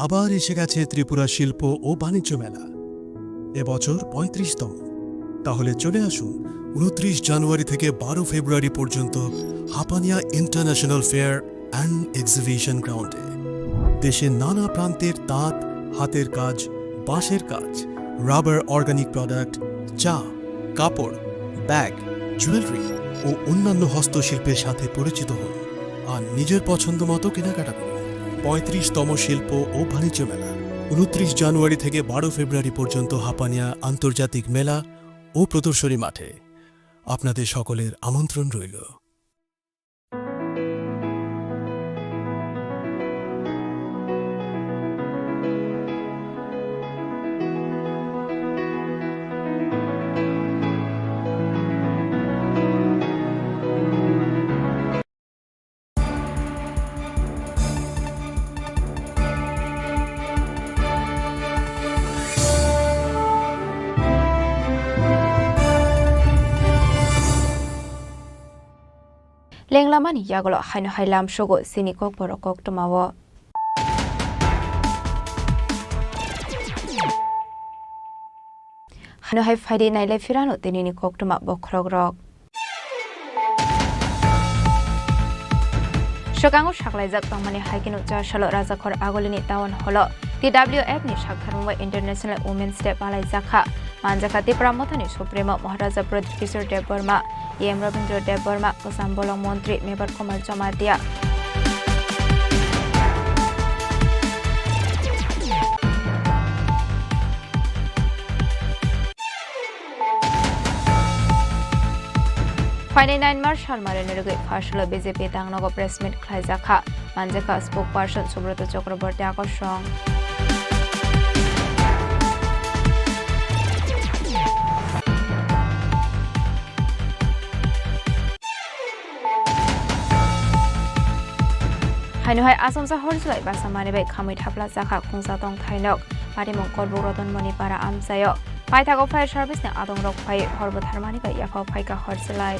আবার এসে গেছে ত্রিপুরা শিল্প ও বাণিজ্য মেলা, এবছর পঁয়ত্রিশতম। তাহলে চলে আসুন উনত্রিশ জানুয়ারি থেকে বারো ফেব্রুয়ারি পর্যন্ত Hapania international fair and exhibition গ্রাউন্ডে। দেশের নানা প্রান্তের তাঁত, হাতের কাজ, বাঁশের কাজ, রাবার, অর্গানিক প্রোডাক্ট, চা, কাপড়, ব্যাগ, জুয়েলারি ও অন্যান্য হস্তশিল্পের সাথে পরিচিত হন আর নিজের পছন্দ মতো কেনাকাটা করুন। পঁয়ত্রিশতম শিল্প ও বাণিজ্য মেলা, উনত্রিশ জানুয়ারি থেকে বারো ফেব্রুয়ারি পর্যন্ত হাপানিয়া আন্তর্জাতিক মেলা ও প্রদর্শনী মাঠে। আপনাদের সকলের আমন্ত্রণ রইল। Lenglamani yagulo haino hai lamsogo chini kokborok koktwmao. Haino hai phaidi nailai phirano tinini koktwma bokhorokrok. Swkango saklaijak tongmani hai kheno Chasalo Rajakhor Agulini Town Hall-o T W F ni saktharmung bai International Women's Day palaijakha. Manjakha Tipra Mothani Supremo Maharaja Pradyut Kishore Debbarma, E M Rabindra Debbarma, Kwcham Bolong Montri Mebar Kumar Jamatia. Phainai nine March salmari nirgwi Pharsalo B J P tangnogo press meet khlaijakha. Manjakha spokesperson Subroto Chakraborty Akosong. Haino hai achomsa hor chwlai basa manwi bai khamwi thapla chakha khungsa tongthai nok. Patimung Korbuk Rotonmoni para amchaio. Paithago fire service ni adongrok phai hor bwtharmani bai yaphao phaikha hor chwlai.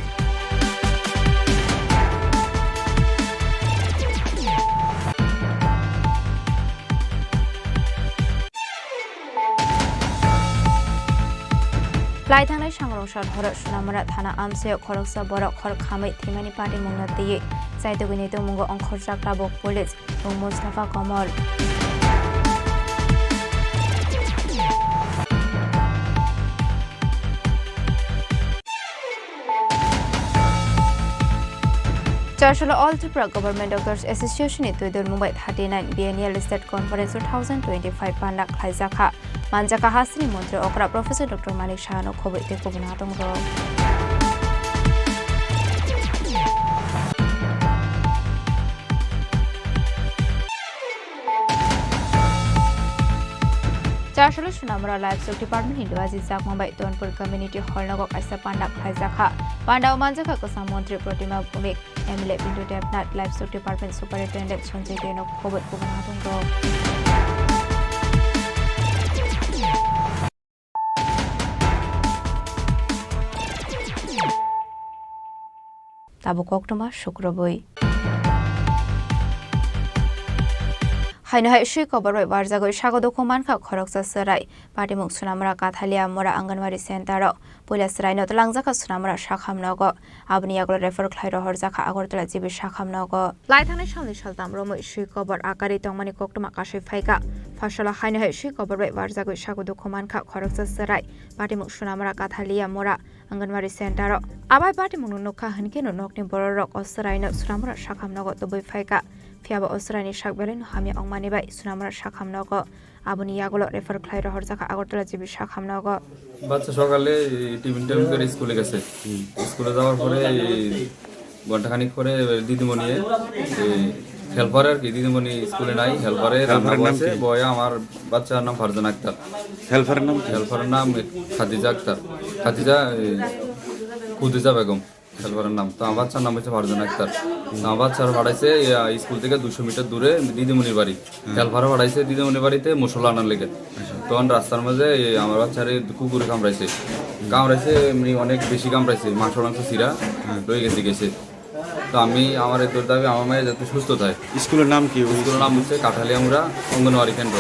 Lai thangnai sangrong sal horo Sunamura thana amchaio khoroksa borok hor khamwi thwimani patimungno twiwi chaitugwini tongmungo ongkhorjak tabuk police, bung Mustafa Komol. Charchalo All Tripura Government Doctors Association ni twidulmung bai thirty nine Biennial State Conference two thousand twenty-five panda khlaijakha. Manjakha hasteni montri okra Professor Doctor Manik Sahano khobwi tei kubun adongrok. Charchalo Sunamura Livestock Department ni duaji jakma bai Donpur Community Hall nogo kaisa panda khlaijakha. Pandao manjakha kwchang montri Protima Bhumik, M L A Bindu Debnath, Livestock Department Superintendent Sanjay Deno, khobwi kubun adongrok. Tabuk koktwma sukrubwi. Haino hai swi kobor bai barjagwi sago dukhu mankha khoroksa chwrai. Patimung Sunamura Kathalia Mura Anganwadi Center o puila chwraino twlangjakha Sunamura sakham nogo. Aboni yagulo refer khlai rohorjakha Agartala G B sakham nogo. Lai thangnai salni saltam romwi swi kobor akari tongmani koktwma kasui phaikha. Phasalo haino hai swi kobor bai barjagwi sago dukhu mankha khoroksa chwrai. Patimung Sunamura Kathalia Mura Anganwadi Center o. Abai patimungno nukha hinkhe no nokni bororok o chwraino Sunamura sakham nogo tubui phaikha. Phiyaba o chwraini sak belai no hamya wngmani bai Sunamura sakham nogo. Aboni yagulo refer khlai rohorjakha Agartala G B sakham nogo. বাচ্চা সকালে এই tiffin time করে স্কুলে গেছে। স্কুলে যাওয়ার পরে এই ঘন্টাখানিক পরে দিদিমণি, এই হেল্পার আর কি, দিদিমণি স্কুলে নাই, হেল্পারে রান্না হেল্পারের নাম বয়েছে, কি? বয়ে আমার বাচ্চার নাম ফারজানা আক্তার। হেল্পারের নাম কি? হেল্পারের নাম খাদিজা আক্তার, খাদিজা, এই, কুদিজা বেগম। হেল্পারের নাম। তো আমার বাচ্চার নাম হচ্ছে ফারজানা আক্তার। তো আমার বাচ্চার পাঠাইছে, ইয়া, স্কুল থেকে দুশো মিটার দূরে দিদিমণির বাড়ি। হ্যাঁ। হেল্পারে পাঠাইছে দিদিমণির বাড়িতে মশলা আনার লেগে। আচ্ছা। তখন রাস্তার মাঝে এই আমার বাচ্চারে কুকুরে কামড়াইছে। হুম। কামড়াইছে, এমনি অনেক বেশি কামড়াইছে, মাংস টাংস ছিঁড়া হ্যাঁ। রয়ে গেছে, গেছে। তো আমি, আমার এদের দাবি আমার মেয়ে যাতে সুস্থ থাকে। স্কুলের নাম কি? স্কুলের নাম হচ্ছে কাঠালিয়ামুড়া অঙ্গনওয়াড়ি কেন্দ্র।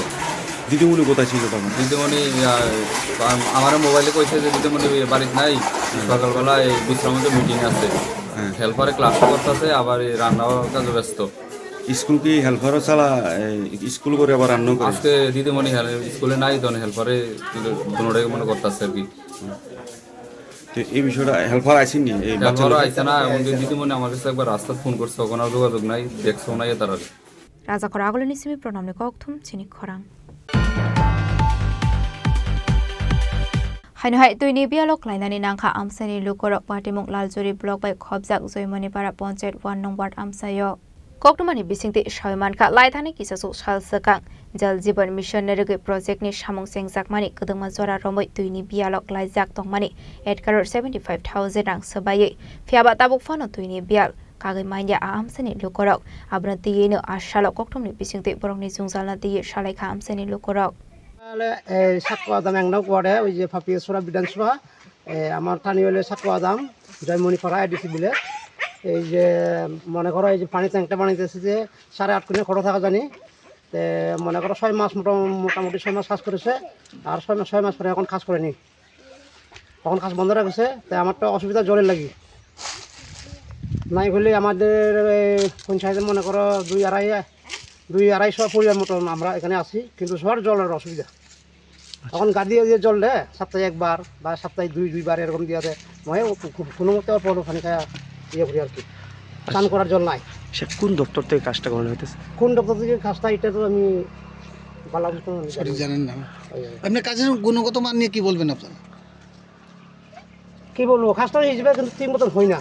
দিদিমণি কোথায় ছিল তখন? দিদিমণি, আহ, আম-, আমার মোবাইলে কইছে যে দিদিমণি বাড়িতে নাই, হুম। সকালবেলা এই বিশ্রামতে মিটিং আছে। হ্যাঁ। হেল্পারে ক্লাস করতেছে, আবার এই রান্নার কাজে ব্যস্ত। স্কুল কি হেল্পারও চালা, এই স্কুল করে আবার রান্নাও করে? আজকে দিদিমণি হেল-, স্কুলে নাই, তখন হেল্পারে দুটোটাই মনে করতেছে আর কি। তো এই বিষয়টা হেল্পার আইসেনি? এই বাচ্চা হেল্পারও লোক? আইসে না, এমনকি দিদিমণি আমার কাছে একবার রাস্তায় ফোন করছে, ওখানে যোগাযোগ নাই, দেখছেও না, এ তারা। Rajakhor agulini simi pranamni kokthum chini khorang. Haino hai twini biyalo klainani nangkha amchaini lukurok patimung Laljuri block bai khobjak Joymonipara ponchayat one nong ward amchaio. Koktwmani bisingtwi sawi mankha, laithani kisasuk sal swkang Jal Jeevan Mission ni rwgwi project ni samung chengjakmani kwdwngma jora romwi twini biyalo klaijak tongmani eight crore seventy five thousand rang swbaiwi. Phiyaba tabuk phano twini biyal kagwi manya a amchaini lukurok. Abono twiwi no a salo koktwmani bisingtwi borokni jwngjalno twiwi salaikha amchaini lukurok. Ale, eh, sakko adam ek nok ward e, oi je Papia Sora Bidhan Sabha, eh, amar thani hole sakko adam, Joymonipara A D C village. এই যে মনে করো, এই যে পানি ট্যাঙ্কটা বানাইতেছে যে সাড়ে আট কোটি খরচ থাকা জানি, তে মনে করো ছয় মাস মোটা-, মোটামুটি ছয় মাস কাজ করেছে, আর ছয় মাস, ছয় মাস পরে এখন কাজ করেনি। তখন কাজ বন্ধ রাখছে, তাই আমার তো অসুবিধা জলের লাগি। নাই হলে আমাদের, এ, পঞ্চায়েতে মনে করো দুই আড়াই, দুই আড়াইশো পরিবার মতন আমরা এখানে আছি, কিন্তু সবার জলের অসুবিধা। এখন গাদি দিয়ে জল দেয় সপ্তাহে একবার বা সপ্তাহে দুই, দুইবার এরকম দিয়ে দেয়। মানে ও কো-, কো-, কোনো মতে অল্প অল্প পানি খায় ইয়ে করি আর কি। স্নান আচ্ছা। করার জল নাই। সে কোন দপ্তর থেকে কাজটা করানো হইতেছে? কোন দপ্তর থেকে কাজটা, এটা তো আমি বলার মতো আমি সঠিক জানি না। জানেন না। ওই, ওই। আপনার কাজের গুণগত মান নিয়ে কি বলবেন আপনারা? কি বলবো, কাজটা হিসেবে কিন্তু ঠিক মতন হয় না।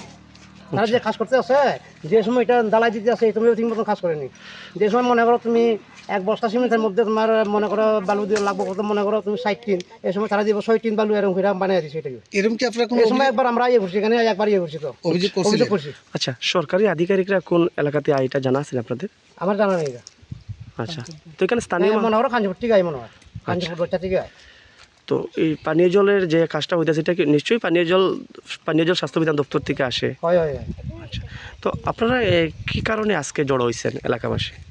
তারা যে কাজ করতে আছে, যে সময় এটা ঢালাই দিতে আছে, এই সময় ঠিক মতন কাজ করেনি। যে সময় মনে করো তুমি এক বস্তা সিমেন্টের মধ্যে তোমার মনে করো বালু দিয়ে লাগবো কত, মনে করো তুমি ষাট টিন, এই সময় তারা দিব ছয় টিন বালু, এরকম করে বানিয়ে দিছে এটাকে। এরকম কি আপনারা কোনো এই সময় অভিযোগ, একবার আমরা ইয়ে করছি, এখানে একবার ইয়ে করছি তো। অভিযোগ করছিলেন? অভিযোগ করছি। আচ্ছা, সরকারি আধিকারিকরা কোন এলাকাতে এটা জানা আছে আপনাদের? আমার জানা নেই এটা। আচ্ছা, তো এখানে স্থানীয় হ্যাঁ, মা- মনে করো কাঞ্চনপুর থেকে আয় মনে হয়। আচ্ছা। কাঞ্চনপুর রোডটা থেকে আয়। তো এই পানীয় জলের যে কাজটা হইতেছে, এটা কি নিশ্চয়ই পানীয় জল, পানীয় জল স্বাস্থ্য বিধান দপ্তর থেকে আসে? হয়, হয়, হয়। আচ্ছা, তো আপনারা, এ, কি কারণে আজকে জড়ো হইছেন এলাকাবাসী?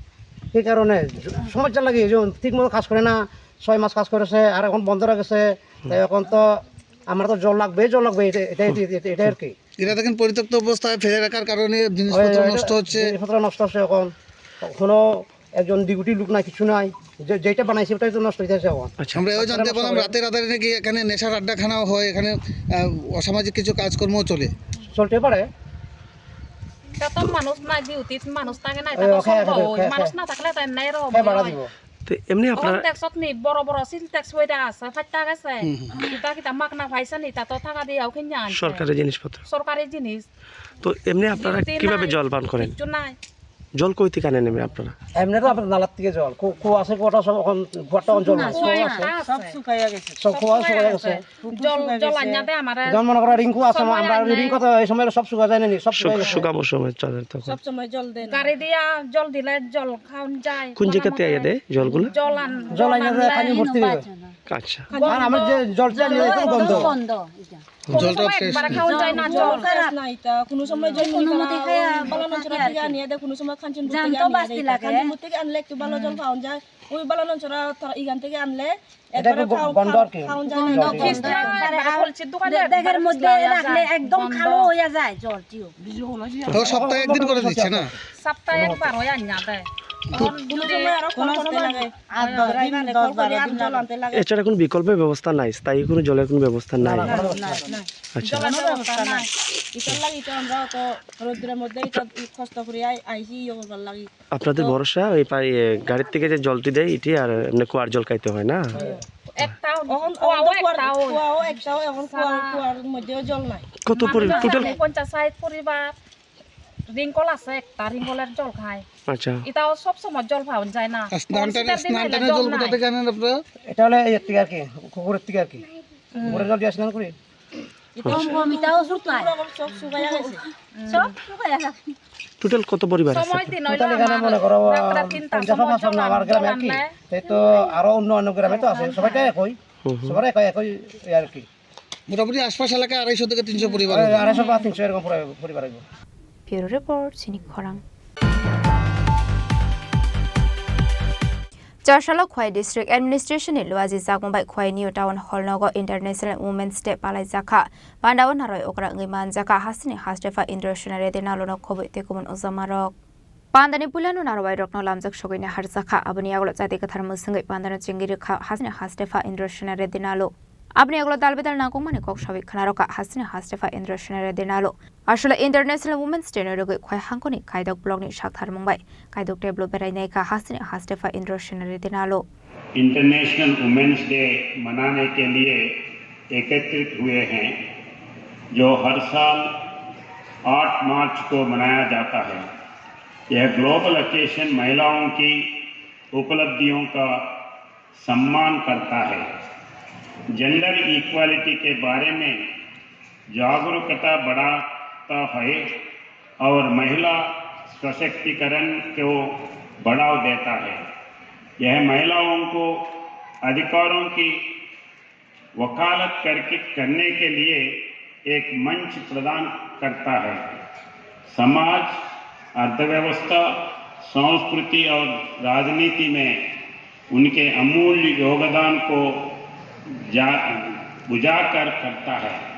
কি কারণে? জ-, সমস্যা লাগে, এই যে ঠিক মতো কাজ করে না, ছয় মাস কাজ করেছে, আর এখন বন্ধ রাখেছে। তাই এখন তো আমরা তো জল লাগবে, জল লাগবে, এটা, এটা, এটা, এটা, এটা আর কি। এরা দেখেন পরিত্যক্ত অবস্থায় ফেলে রাখার কারণে জিনিসপত্র হয়, হয়, নষ্ট এটা হচ্ছে। জিনিসপত্র নষ্ট হচ্ছে এখন। কোনো একজন ডিউটি লোক নাই, কিছু নাই, যে, যেটা বানাইছে ওটাই তো নষ্ট হয়ে যাচ্ছে এখন। আচ্ছা। আমরা এও জানতে পারলাম রাতের আধারে নাকি এখানে নেশার আড্ডাখানাও হয়, এখানে, আহ, অসামাজিক কিছু কাজকর্মও চলে। চলতে পারে। তাত মানুষ নাই, ডিউটিত মানুষ থাকে নাই, ওই, তাত ওকে, সব ওকে, হয়। ওকে, মানুষ ওকে। না থাকলে তো এমনি এরকম হ্যাঁ, ভাড়া হয়। দিব। তো এমনি আপনার অখন দেখছত নি, বড় বড় সিনটেক্স বইটা আছে, ফাট্টা গেছে। হুম, হুম। কিতা কিতা মাগনা পাইছে নি, তা তো টাকা দিয়াও কিনে আনছে। সরকারি জিনিসপত্র। সরকারি জিনিস। তো এমনি আপনারা ডিউটি কিভাবে নাই, জল পান করেন? কিচ্ছু নাই। জল কই থেকে আনেন এমনি আপনারা? এমনি তো আপনার নালার থেকে জল, কু-, কুয়া আছে, কুয়াটা সব এখন, কুয়াটা অঞ্চল না, নাই, কুয়া কুয়া আছে। একটা আছে। সব শুকাইয়া গেছে। সব সব কুয়া শুকাইয়া শুকাইয়া গেছে। গেছে। জল, জল আনিয়া দে আমারে। যেমন মনে করো রিঙ্কু আছে, সময় আমরা আনে। রিঙ্কু তো এই সময় সব শুকায় যায় না নি, সব শুক-, শুকায় গেছে। শুকাবো সময় চলে তখন। সব সময় জল দেয় না। গাড়ি দিয়া জল দিলে জল খাওন যায়। কোন জায়গাতে আইয়া দেয় জলগুলো? জল আন-, জল জল আনিয়া দেয়, আনলে খালি ভর্তি হয়ে যায়। আচ্ছা। আর আমরা যে জলটা আনি একদম গন্ধ। গন্ধ, এটা। কোনো জলটা সময় ফ্রেশ একবারে না। খাওন যায় না, জল জল। ফ্রেশ না এটা। কোনো সময় জল কোনো মতে খায়, বালানো চড়া থেকে আনিয়া দেয়, কোনো সময় কাঞ্চনপুর থেকে আনিয়া দেয়। কাঞ্চনপুর থেকে আনলে একটু ভালো জল খাওন যায়। ওই বালানো চড়া তারা এখান থেকে আনলে এটা একবারে একটু খাও-, গন্ধ খাও-, আর কি। খাওন যায় না। গন্ধ, গন্ধ। একবারে আর কলসির দোকানে দে-, দেগের মধ্যে রাখলে একদম গন্ধ। কালো হইয়া যায় জলটিও। তো সপ্তাহে একদিন করে দিচ্ছে না? সপ্তাহে একবার হয় আনিয়া দেয়। দু-, কোনো সময় আরো কল করতে লাগে। আট দশ দিন, ড্রাইভারে দশ কল করে বারো আর দিন জল লাগে। আনতে লাগে। এছাড়া কোনো বিকল্প ব্যবস্থা নাই, স্থায়ী কোনো জলের কোনো ব্যবস্থা নাই? না, না, না, না। আচ্ছা। জলের ব্যবস্থা নাই। এটার লাগি তো আমরা অত রৌদ্রের মধ্যে এটা কষ্ট করে আই-, আইছি ইয়ে করবার লাগি। আপনাদের তো ভরসা এই পা-, ইয়ে, গাড়ির থেকে যে জলটি দেয়, এটি আর এমনি কুয়ার জল খাইতে হয় না? একটা অখন, কুয়াও অখন তো কুয়ার, একটা ওই। কুয়াও একটা ওই, অখন কুয়া, সারা কুয়ার মধ্যেও জল নাই। কত পরি-, মানুষ টোটাল? আছে পঞ্চাশ ষাট পরিবার, রিঙ্কল আছে একটা, রিঙ্কলের জল খায়। আচ্ছা। এটাও সব সময় জল পাওয়া যায় না। আর স্নান টান, শীতের দিনে স্নান এলে টানের জল জল কোথা নাই। থেকে আনেন আপনারা? এটা হলো এই থেকে আর কি, পুকুরের থেকে আর কি। হুম। পুকুরের জল দিয়ে স্নান করি। কম কম, এটাও শুকায়। সব শুকাইয়া গেছে। সব শুকাইয়া গেছে। টোটাল কত পরিবার আছে টোটাল আপনার? এখানে মনে করো, রাত্রে তিনটার পঞ্চাশ সময় পার্সেন্ট জল আমার আন-, গ্রামে জল আর কি। আনলে এই তো আরো অন্য অন্য গ্রামে তো আছে, সবাই তো একই। হুম, হুম। সবাই একই, একই এই আর কি। মোটামুটি আশপাশ এলাকায় আড়াইশো থেকে তিনশো পরিবার হবে। আড়াইশো বা তিনশো এরকম পরি-, পরিবার হইব। Bureau Report, Chini Khorang. Chasalo Khwai District Administration ni Luaji Chakma bai Khwai New Town Hall nogo International Women's Day palai jakha. Pandao naroi okra wngwi man jakha hasteni hastepha Indrasena Reddy Nalo no khoboi tei kubun ujama rok. Pandani puilano narwai rokno lamjak sogwini harjakha. Aboni yagulo chati kwthar mwswngwi pandano chengwi rwkha hasteni hastepha Indrasena Reddy Nalo. Aboni yagulo dal bedal nangkukmani kok sawi khna rwkha hasteni hastepha Indrasena Reddy Nalo. Aswle International Women's Day ni rwgwi Khwai hangkoni Kaidok block ni saktharmung bai Kaidok table berai naikha hasteni hastepha Indrasena Reddy Nalo. International women's day मनाने के लिए एकत्रित हुए हैं, जो हर साल आठ मार्च को मनाया जाता है। यह ग्लोबल ओकेशन महिलाओं की उपलब्धियों का सम्मान करता है, जेंडर इक्वालिटी के बारे में जागरूकता बढ़ाता है और महिला सशक्तिकरण को बढ़ावा देता है। यह महिलाओं को अधिकारों की वकालत करके, करने के लिए एक मंच प्रदान करता है। समाज, अर्थव्यवस्था, संस्कृति और राजनीति में उनके अमूल्य योगदान को जा-, उजागर करता है।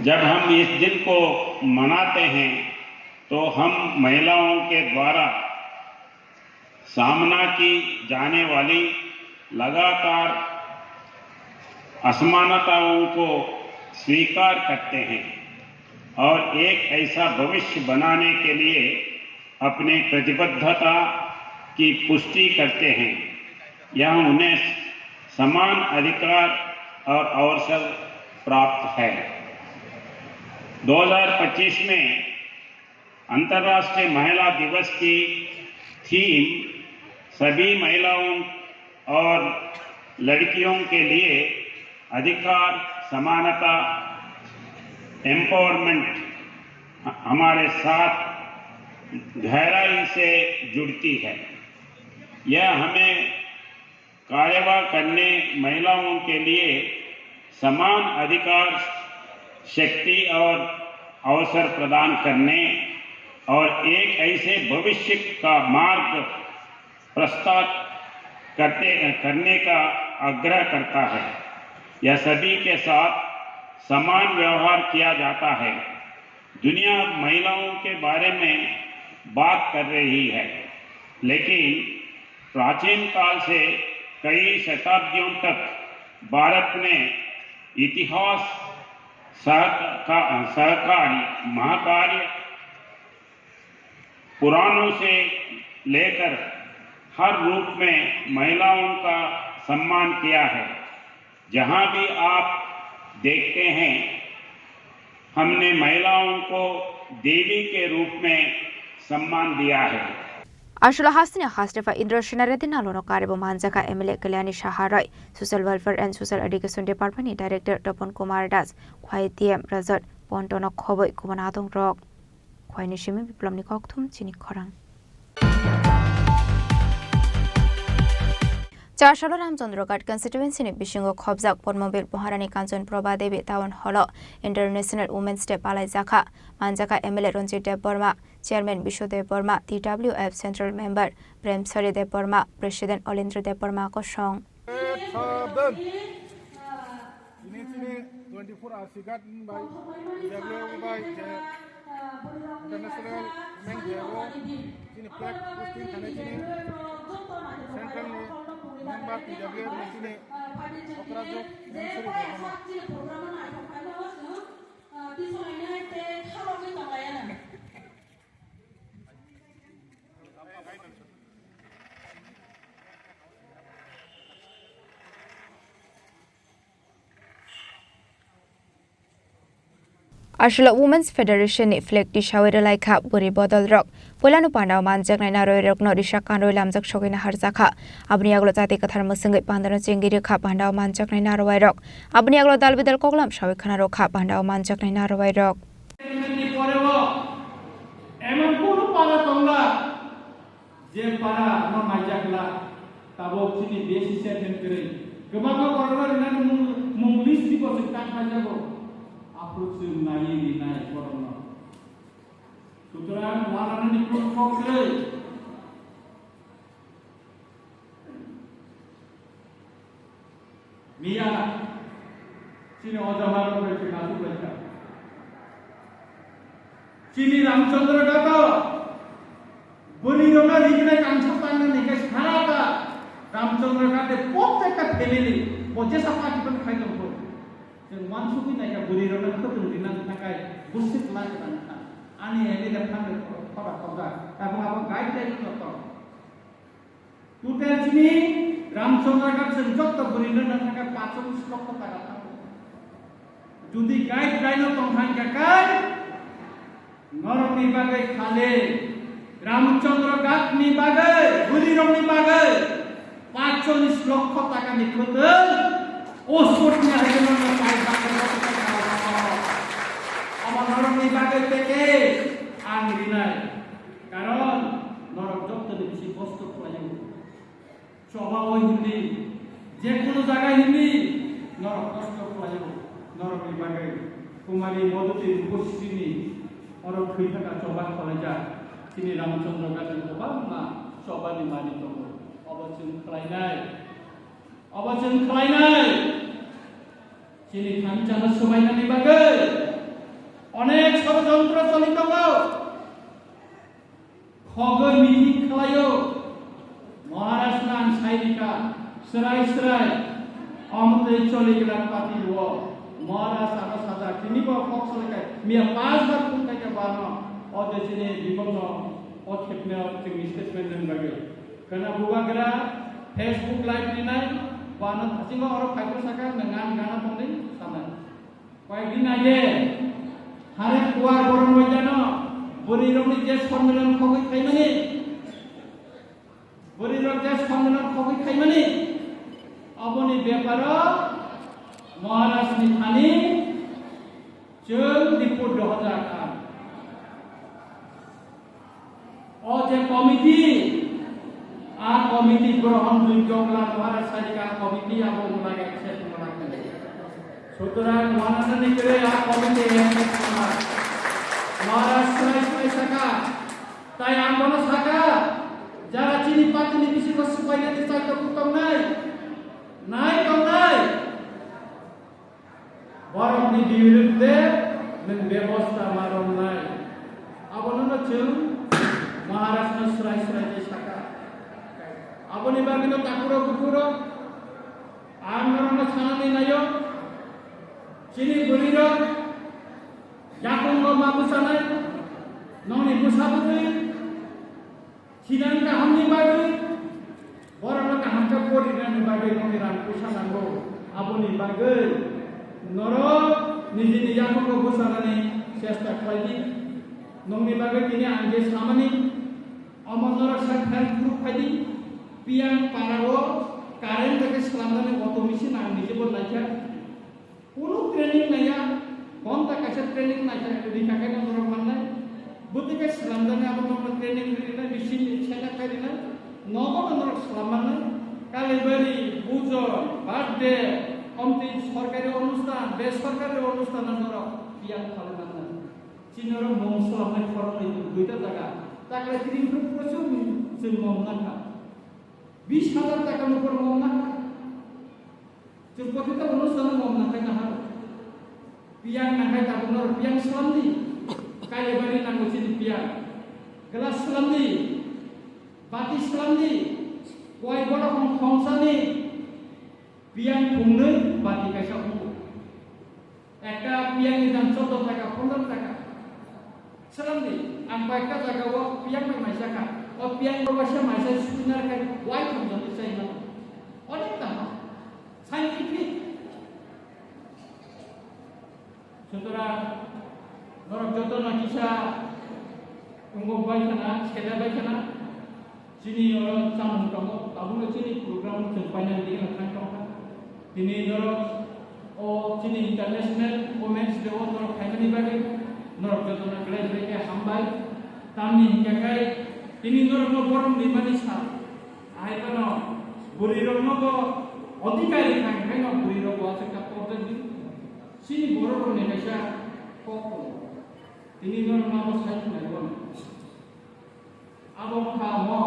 जब हम इस दिन को मनाते हैं, तो हम महिलाओं के द्वारा सामना की जाने वाली लगातार असमानताओं को स्वीकार करते हैं और एक ऐसा भविष्य बनाने के लिए अपनी प्रतिबद्धता की पुष्टि करते हैं। यह उन्हें समान अधिकार और अवसर प्राप्त है। दो हज़ार पच्चीस में अंतर्राष्ट्रीय महिला दिवस की थीम सभी महिलाओं और लड़कियों के लिए अधिकार, समानता, एम्पावरमेंट हमारे साथ गहराई से जुड़ती है। यह हमें कार्यवाही करने, महिलाओं के लिए समान अधिकार, शक्ति और अवसर प्रदान करने और एक ऐसे भविष्य का मार्ग प्रस्ताव करते, करने का आग्रह करता है। यह सभी के साथ समान व्यवहार किया जाता है। दुनिया महिलाओं के बारे में बात कर रही है, लेकिन प्राचीन काल से कई शताब्दियों तक भारत में इतिहास सहका-, सहकारी महाकार्य पुराणों से लेकर हर रूप में महिलाओं का सम्मान किया है। जहाँ भी आप देखते हैं, हमने महिलाओं को देवी के रूप में सम्मान दिया है। Ashula hasteni hastepha Indra Sena Reddy nalono karibo manjaka M L A Kalyani Saha Roy, Social Welfare and Social Education Department ni Director Topon Kumar Das, Khwai T M Rajat Pontono khoboi kubun adong rok. Khwaini simi Biplomni kokthum chini khorang. Chasalo Ramchandra Ghat constituency ni bisingo khobjak Padmabil Maharani Kanchan Prabha Devi Town Hall o International Women's Day palaijakha. Manjakha M L A Ranjit Debbarma, Chairman Bishu Debbarma, T W F Central Member Prem Sari Debbarma, President Olindra Debbarma kosong. Tini chini twenty-four R C Ghat bai, W bai, je International Women Day o chini flag posting thani chini central ni member T W ni chini okra jok Mansuri Debbarma. Ashula Women's Federation ni flag tisawi rwlaikha bwrwi bodol rok. Puilano pandao manjaknai narwi rokno risa kanrwi lamjak sogwi naharjakha. Aboni yagulo jati kwthar mwswngwi pandano chengwi rwkha pandao manjaknai narwai rok. Aboni yagulo dal bidal koklam sawi khna rwkha pandao manjaknai narwai rok. Emon kunu para tongla. Je para no naijak la, tabok chini B C C F ni kwrwi. Kwbangma borokno rinani mung, mung list ni bo chwng tang khlaijago. Aphuru chwng naiwi rinai borokno. Sutrang wanani kok kwrwi. Miya, chini oja maro bai chwng aswk bai kha. Chini Ramchandra Ghat o bwrwi rokno rinai kangsa tangnani khe sara ta Ramchandra Ghat de protekta family bo jesa party ban khai tong kho. Chwng wansugwi nai kha bwrwi rokno khwtwng rinani thakai bwswk lakh rang kha. Ani M L A phang de khora khobjak. Tabuk abo guideline no tong. Total chini Ramchandra Ghat chwng jotto bwrwino nang thangkha pacholish lokho taka thango. Jodi guideline o tong thangkha kai, norokni bagwi khali Ramchandra Ghat ni bagwi, bwrwirokni bagwi pacholish lokho takani kwtal, o sports ni haikhe norokno paijak lokho taka. Omo norokni bagwi package ang rinai. Karon norok jottoni bisi kosto khlaio. Choba o hindi, je kono jaga hindi, norok kosto khlaio, norokni bagwi. Kumari Modhuti Rupasrini oro thwi thaka choba khwlaijak. Chini Ramchandra Ghat ni kwbangma chobani manwi tongo. Obo chwng khlainai, obo chwng khlainai. Chini thansa no swbainani bagwi onek sorojontro choli tongo. Khogwi meeting khlaio. Maharaj no ang sai rikha, srai srai. Omo tei choli gwnang party rwo. Maharaj ano sajak, tini bo kok salai khai. Miya panch bar phone khai kha bano. O je chini Bipok no, o khepne o chwngni statement rwna bagwi. Khwna bubagra Facebook live rinai, bano thasingo oro phaibo saka, nwng ang gana tongdi sanai. Koyekdin age, Harem kuar borom bai jano, bwrwi rokni je sonmilan khogwi khaimani, bwrwi rok je sonmilan khogwi khaimani, aboni beparo Maharaj ni thani chwng report dohorjak ang. O je committee, a committee grohon jogla Maharaj sarika committee abo mulai accept mulai. Sutorang wananani kwrwi a committee accept mulai. Maharaj swrai swrai saka, tai ang bono saka, jara chini party ni bisingo swpainani chai tongnai, nai tongnai. Borokni biruddhe nwng bebosta ma romnai. Abono no chwng Maharajno swrai swrai khe saka. Aboni bagwino takhurok bukhurok ang norokno sanani naio. Chini bwrwirok yakungo ma bwchanai. Nongni bwsa bwtwi Sinan kahamni bagwi, borokno kaham khe porinani bagwi nokni rang puisa nango. Aboni bagwi norok nijini yakungo bwchanani chesta khlai di. Nokni bagwi tini ang je samani, omo norok sak khan phuru phai di. Piyang parao current bai khe slamnani auto machine ang nije bo naikha. Kunu training naiya, ghonta kaisa training naikha, rikha khe norok mannai. Bwtwi khe slamjaknai, abo norok training rinai, machine ni seta khai rinai, nogo no norok slam mannai. Kalibari, bujon, birthday, omtwi sorkari onusthan, besorkari onusthan no norok piyang khalai mannai. Chini oro mung slamnai khoroknwi tongo duita jaga. Taklai tini phuru phuru chwng, chwng mom nakha. Bis hajar taka ni upor mom nakha. Chwng kotwi tabukno chwng mom nangkhaina haro. Piyang nangkhai tabukno piyang slamdi. Kailebari nango chini piyang. Glass slamdi. Bati slamdi. Kuai bola khong khongsani. Piyang phungnwi bati kaisa phungo. Ekta piyangni dam choddo taka, pondro taka. Slamdi, ang koi ekta jagao piyang bai maisa kha. O piyang bo waisa maisa suinar khai wai thang jotwi chai mano. Onek tamo. Scientific. Sutorang norok joto no kisa wngwi bai khana, sede bai khana. Chini oro chamung tongo, tabukno chini program chwng painani digi no thang tongkha. Tini norok o chini International Women's Day o norok phaimani bagwi norok jotono belai belai khe hambai. Tamni hinkhe khai tini norokno borom rimani sal. Ahai phano bwrwirokno bo odhikar rikha, hinkhe no bwrwirok bo aswk ta kok jak di. Chini borok rokni kaisa kok tongo. Tini norokno abo sai khwlai bono. Abo wngkha mo.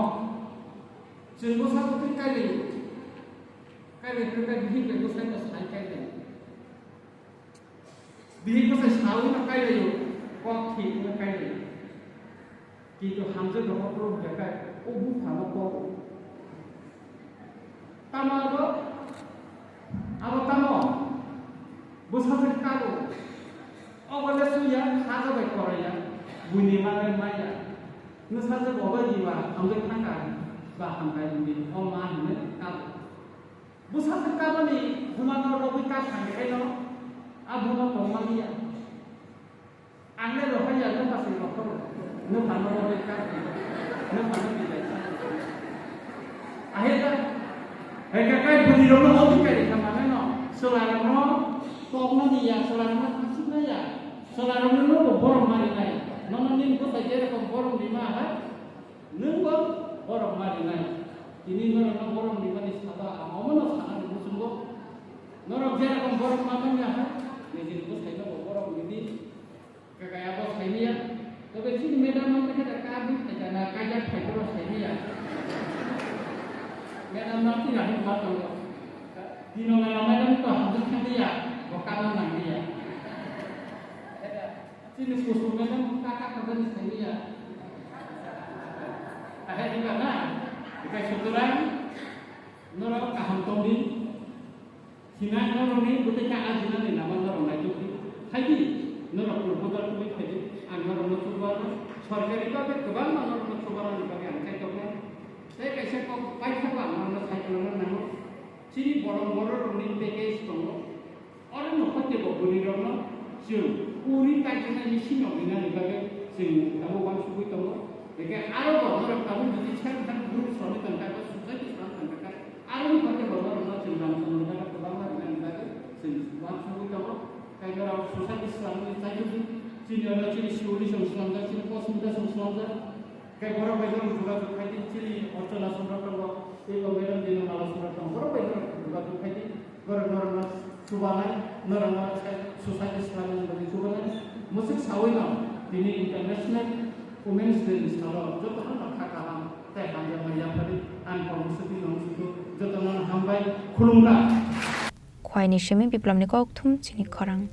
Chwng bwsa bwtwi kailaio. Kailai phirkha bihik bai bwsai no sai kailaio. Bihik bwsai saui no kailaio. Kok thik no kailaio. Kintu hamjwk no hokro hwnkhe kai o bupha no kok. Tamo abo? Abo tamo? Bwsajwk kabo. Obo le suya khaja bai koroi ya. Buini ma bai maya. Nwsajwk obo diba hamjwk thangka ba hamkai hwnwi o ma hwnwi kabo. Bwsajwk kaboni buma no rwgwi kap thangkhe no a buma tongma liya. Ang le rohor ya, nung kasi rohor. Nung phano rohor ka. Nung phano bilai. Ahe ta. Hai ka kai buni rono hodi kai ka mane no. Solarno tokno ni ya, solarno thisik na ya. Solarno no bo borom mari nai. Nono nin ko sai jere ko borom di ma ha. Nung bo borom mari nai. Tini norok no borom di mani saba, ang omo no sana ni musungo. Norok jere ko borom ma manya ha. Ni din ko sai no bo borom di. Kakaya bo saimiya. Tobe chini madam ang khe da ka bi khaita na kaijak khaita bo saimiya. Madam na ti rahi ma tongo. Dino mela madam to hamjak thangya. Bo kana nangya. Chini kusum madam ka ka ka ni saimiya. Ahai diba na. Diba sutorang. Norok kaham tongdi. Sinai norokni bwtwi kha ajinani lama norok naitukdi. Phaidi, norok proposal tubui phaidi, ang norokno chubago, sorkari bagwi kwbangma norokno chubanani bagwi ang kaitorkha. Tei kaisa kok paithakgo ang norokno sai khwlangna nango. Chini bolong bororokni package tongo. Oro no hotebo bwrwirokno Chwng uri kaijana machine rok rinani bagwi chwng tabuk uansugwi tongo. Hwnkhe aro bo norok tabuk jodi self help group swnamwi tongkha, society swnamwi tongkha, aroni bagwi bo norokno chwng rang chwng rwjak kwbangma rinani bagwi chwng uansugwi tongo. Tei norok society swnamwi chaitokdi, chini oro chini Shivuri song swnamjak, chini Posmita song swnamjak. Khe borok bai norok jogajog khai di, chini Archana Songkrak tongo, tei bo Madam Dina Mala Songkrak tongo, borok bai norok jogajog khai di, borok norokno chubanai, norokno society swnamnani bagwi chubanai. Mwswk saui no tini International Women's Day ni salo jotono no kha kaham tei hamjakmani yapharwi ang Kormo Sati nong sudu jotono hambai khulumkha. Khwaini simi Biplomni kokthum chini khorang.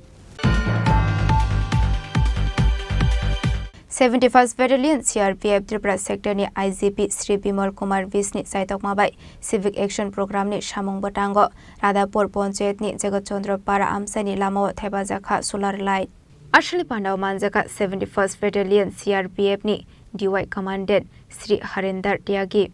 Seventy-first Battalion C R P F Tripura Sector ni I G P Shri Bimal Kumar Bisni chaitokma bai Civic Action Program ni samung bwtango Radhapur Ponchayat ni Jagat Chandra Para amchai ni lamao thepajak kha solar light. Aswkni pandao manjak kha seventy-first Battalion C R P F ni D Y Commandant Shri Harinder Tyagi.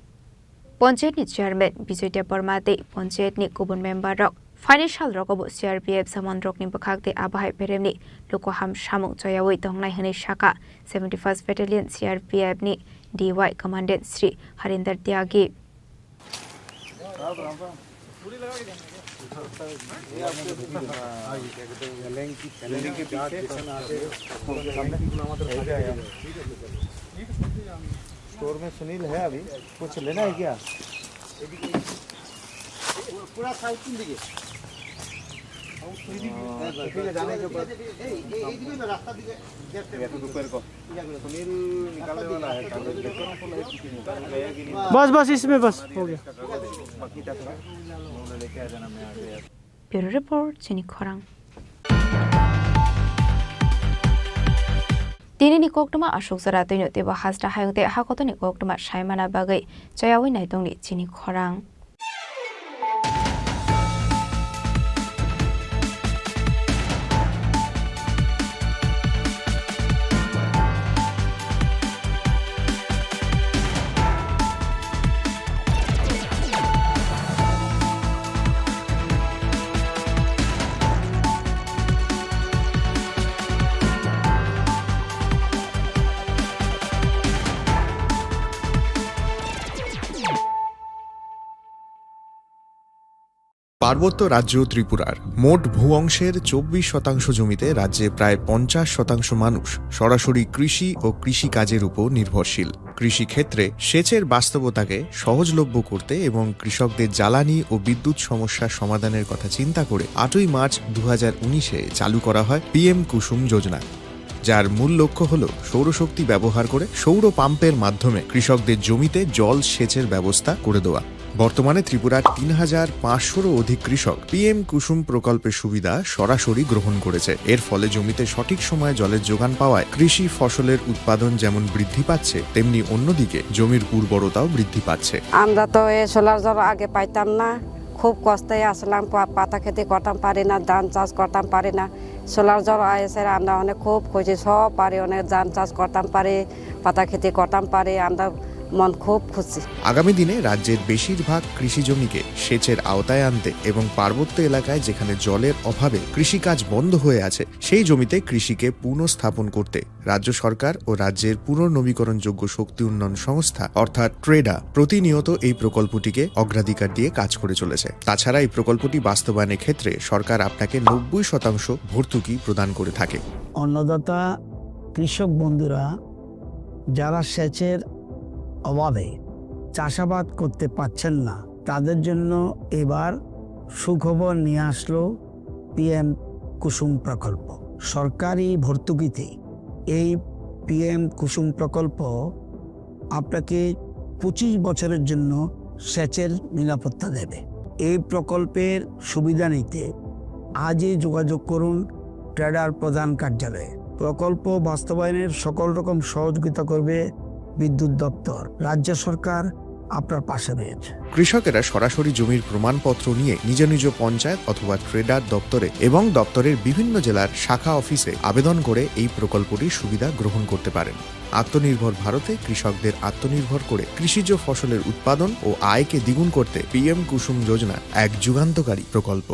Ponchayat ni chairman Bijoy Debbarma tei ponchayat ni kubun member rok phaini sal rogo bo C R P F jaman rokni bwkhak tei abohai beremni luku ham samung choyaui tongnai hwnwi sakha seventy-first Battalion C R P F ni D Y Commandant Shri Harinder Tyagi. Store में सुनील है अभी, कुछ लेना है क्या? पूरा south India. हाँ, ठीक है, जाने के बाद। এই, এই, এইদিকে না, রাস্তার দিকে। সুনীল নিকালনে वाला है, कागज देखो। बस, बस, इसमें बस, हो गया। बाकी दस लाख, उन्होंने लेके आ जाना, मैं आ गया। Bureau Report, chini khorang. Tini ni koktwma aswk jora twino teibo hasta hayung tei hakotor ni koktwma saimana bagwi chayaui naitongni chini khorang. পার্বত্য রাজ্য ত্রিপুরার মোট ভূ অংশের চব্বিশ শতাংশ জমিতে রাজ্যে প্রায় পঞ্চাশ শতাংশ মানুষ সরাসরি কৃষি ও কৃষিকাজের উপর নির্ভরশীল। কৃষিক্ষেত্রে সেচের বাস্তবতাকে সহজলভ্য করতে এবং কৃষকদের জ্বালানি ও বিদ্যুৎ সমস্যা সমাধানের কথা চিন্তা করে আটই মার্চ দু হাজার উনিশে চালু করা হয় পিএম কুসুম যোজনা, যার মূল লক্ষ্য হল সৌরশক্তি ব্যবহার করে সৌর পাম্পের মাধ্যমে কৃষকদের জমিতে জল সেচের ব্যবস্থা করে দেওয়া। বর্তমানে ত্রিপুরার তিন হাজার পাঁচশোরও অধিক কৃষক পিএম কুসুম প্রকল্পের সুবিধা সরাসরি গ্রহণ করেছে। এর ফলে জমিতে সঠিক সময়ে জলের যোগান পাওয়ায় কৃষি ফসলের উৎপাদন যেমন বৃদ্ধি পাচ্ছে, তেমনি অন্যদিকে জমির উর্বরতাও বৃদ্ধি পাচ্ছে। আমরা তো এই সোলার জল আগে পাইতাম না, খুব কষ্টে আসলাম, পা-, পাতা খেতে করতাম পারি না, ধান চাষ করতাম পারি না। সোলার জল এসে আমরা অনেক খুব খুশি, সব পারি, অনেক ধান চাষ করতাম পারি, পাতা খেতে করতাম পারি, আমরা মন খুব খুশি। আগামী দিনে রাজ্যের বেশিরভাগ কৃষি জমিকে সেচের আওতায় আনতে এবং পার্বত্য এলাকায় যেখানে জলের অভাবে কৃষিকাজ বন্ধ হয়ে আছে, সেই জমিতে কৃষিকে পুনঃস্থাপন করতে রাজ্য সরকার ও রাজ্যের পুনর্নবীকরণযোগ্য শক্তি উন্নয়ন সংস্থা অর্থাৎ ট্রেডা প্রতিনিয়ত এই প্রকল্পটিকে অগ্রাধিকার দিয়ে কাজ করে চলেছে। তাছাড়া এই প্রকল্পটি বাস্তবায়নের ক্ষেত্রে সরকার আপনাকে নব্বই শতাংশ ভর্তুকি প্রদান করে থাকে। অন্নদাতা কৃষক বন্ধুরা যারা সেচের অভাবে চাষাবাদ করতে পারছেন না, তাদের জন্য এবার সুখবর নিয়ে আসলো পিএম কুসুম প্রকল্প। সরকারি ভর্তুকিতে এই পিএম কুসুম প্রকল্প আপনাকে পঁচিশ বছরের জন্য সেচের নিরাপত্তা দেবে। এই প্রকল্পের সুবিধা নিতে আজই যোগাযোগ করুন ট্রেডার প্রধান কার্যালয়ে। প্রকল্প বাস্তবায়নের সকল রকম সহযোগিতা করবে বিদ্যুৎ দপ্তর। রাজ্য সরকার আপনার পাশে রয়েছে। কৃষকেরা সরাসরি জমির প্রমাণপত্র নিয়ে নিজ নিজ পঞ্চায়েত অথবা ট্রেডার দপ্তরে এবং দপ্তরের বিভিন্ন জেলার শাখা অফিসে আবেদন করে এই প্রকল্পটির সুবিধা গ্রহণ করতে পারেন। আত্মনির্ভর ভারতে কৃষকদের আত্মনির্ভর করে কৃষিজ ফসলের উৎপাদন ও আয়কে দ্বিগুণ করতে পিএম কুসুম যোজনা এক যুগান্তকারী প্রকল্প।